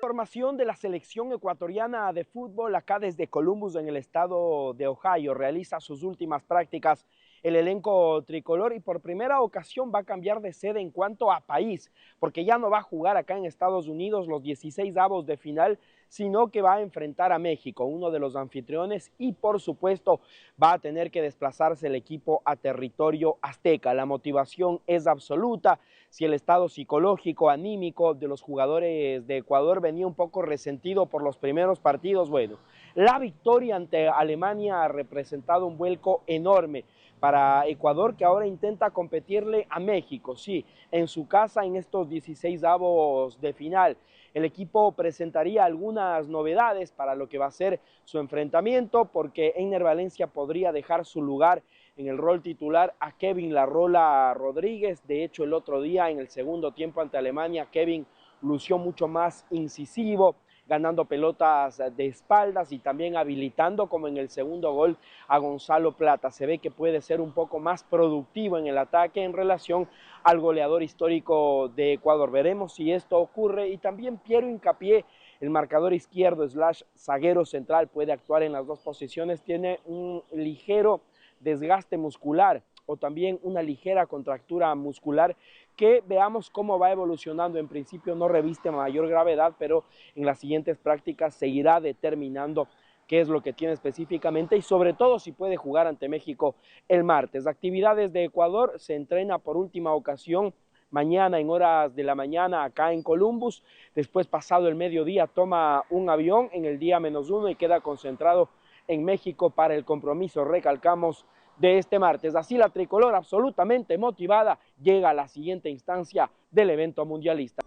Formación de la selección ecuatoriana de fútbol acá desde Columbus en el estado de Ohio realiza sus últimas prácticas el elenco tricolor y por primera ocasión va a cambiar de sede en cuanto a país, porque ya no va a jugar acá en Estados Unidos los 16avos de final, sino que va a enfrentar a México, uno de los anfitriones, y por supuesto va a tener que desplazarse el equipo a territorio azteca. La motivación es absoluta. Si el estado psicológico, anímico de los jugadores de Ecuador venía un poco resentido por los primeros partidos, bueno, la victoria ante Alemania ha representado un vuelco enorme para Ecuador, que ahora intenta competirle a México, sí, en su casa en estos 16avos de final. El equipo presentaría algunas novedades para lo que va a ser su enfrentamiento, porque Enner Valencia podría dejar su lugar en el rol titular a Kevin Larrola Rodríguez. De hecho, el otro día, en el segundo tiempo ante Alemania, Kevin lució mucho más incisivo, ganando pelotas de espaldas y también habilitando, como en el segundo gol, a Gonzalo Plata. Se ve que puede ser un poco más productivo en el ataque en relación al goleador histórico de Ecuador. Veremos si esto ocurre. Y también Piero Hincapié, el marcador izquierdo slash zaguero central, puede actuar en las dos posiciones. Tiene un ligero desgaste muscular o también una ligera contractura muscular que veamos cómo va evolucionando. En principio no reviste mayor gravedad, pero en las siguientes prácticas se irá determinando qué es lo que tiene específicamente y sobre todo si puede jugar ante México el martes. Actividades de Ecuador: se entrena por última ocasión mañana en horas de la mañana acá en Columbus. Después, pasado el mediodía, toma un avión en el día -1 y queda concentrado en México para el compromiso, recalcamos, de este martes. Así la tricolor absolutamente motivada llega a la siguiente instancia del evento mundialista.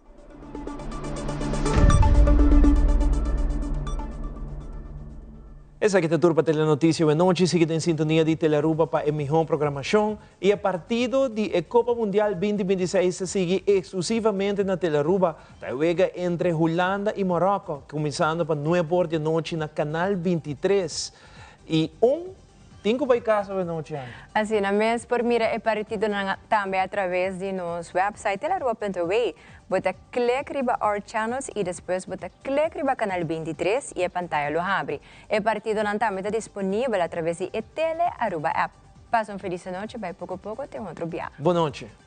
Esaki ta tur pa Telenoticia Wenochi. Sigui den sintonia di Telearuba pa e mihó programacion. Y e partido di e Copa Mundial 2026 ta sigui exclusivamente na Telearuba. Ta e wega entre Hulanda y Morocco, cuminsando pa nuebe or di anochi na Canal 23. Y un Tin ku bai kas awe nochi, Angie. Asina mes por mira e partidonan tambe a traves di nos website telarua.w. Bo ta klik riba Our Channels y despues bo ta klik riba Canal 23 y e pantaya lo habri. E partidonan tambe ta disponibel a traves di e Tele Aruba app. Pasa un feliz anochi, bai poco poco te un otro bia. Bon nochi.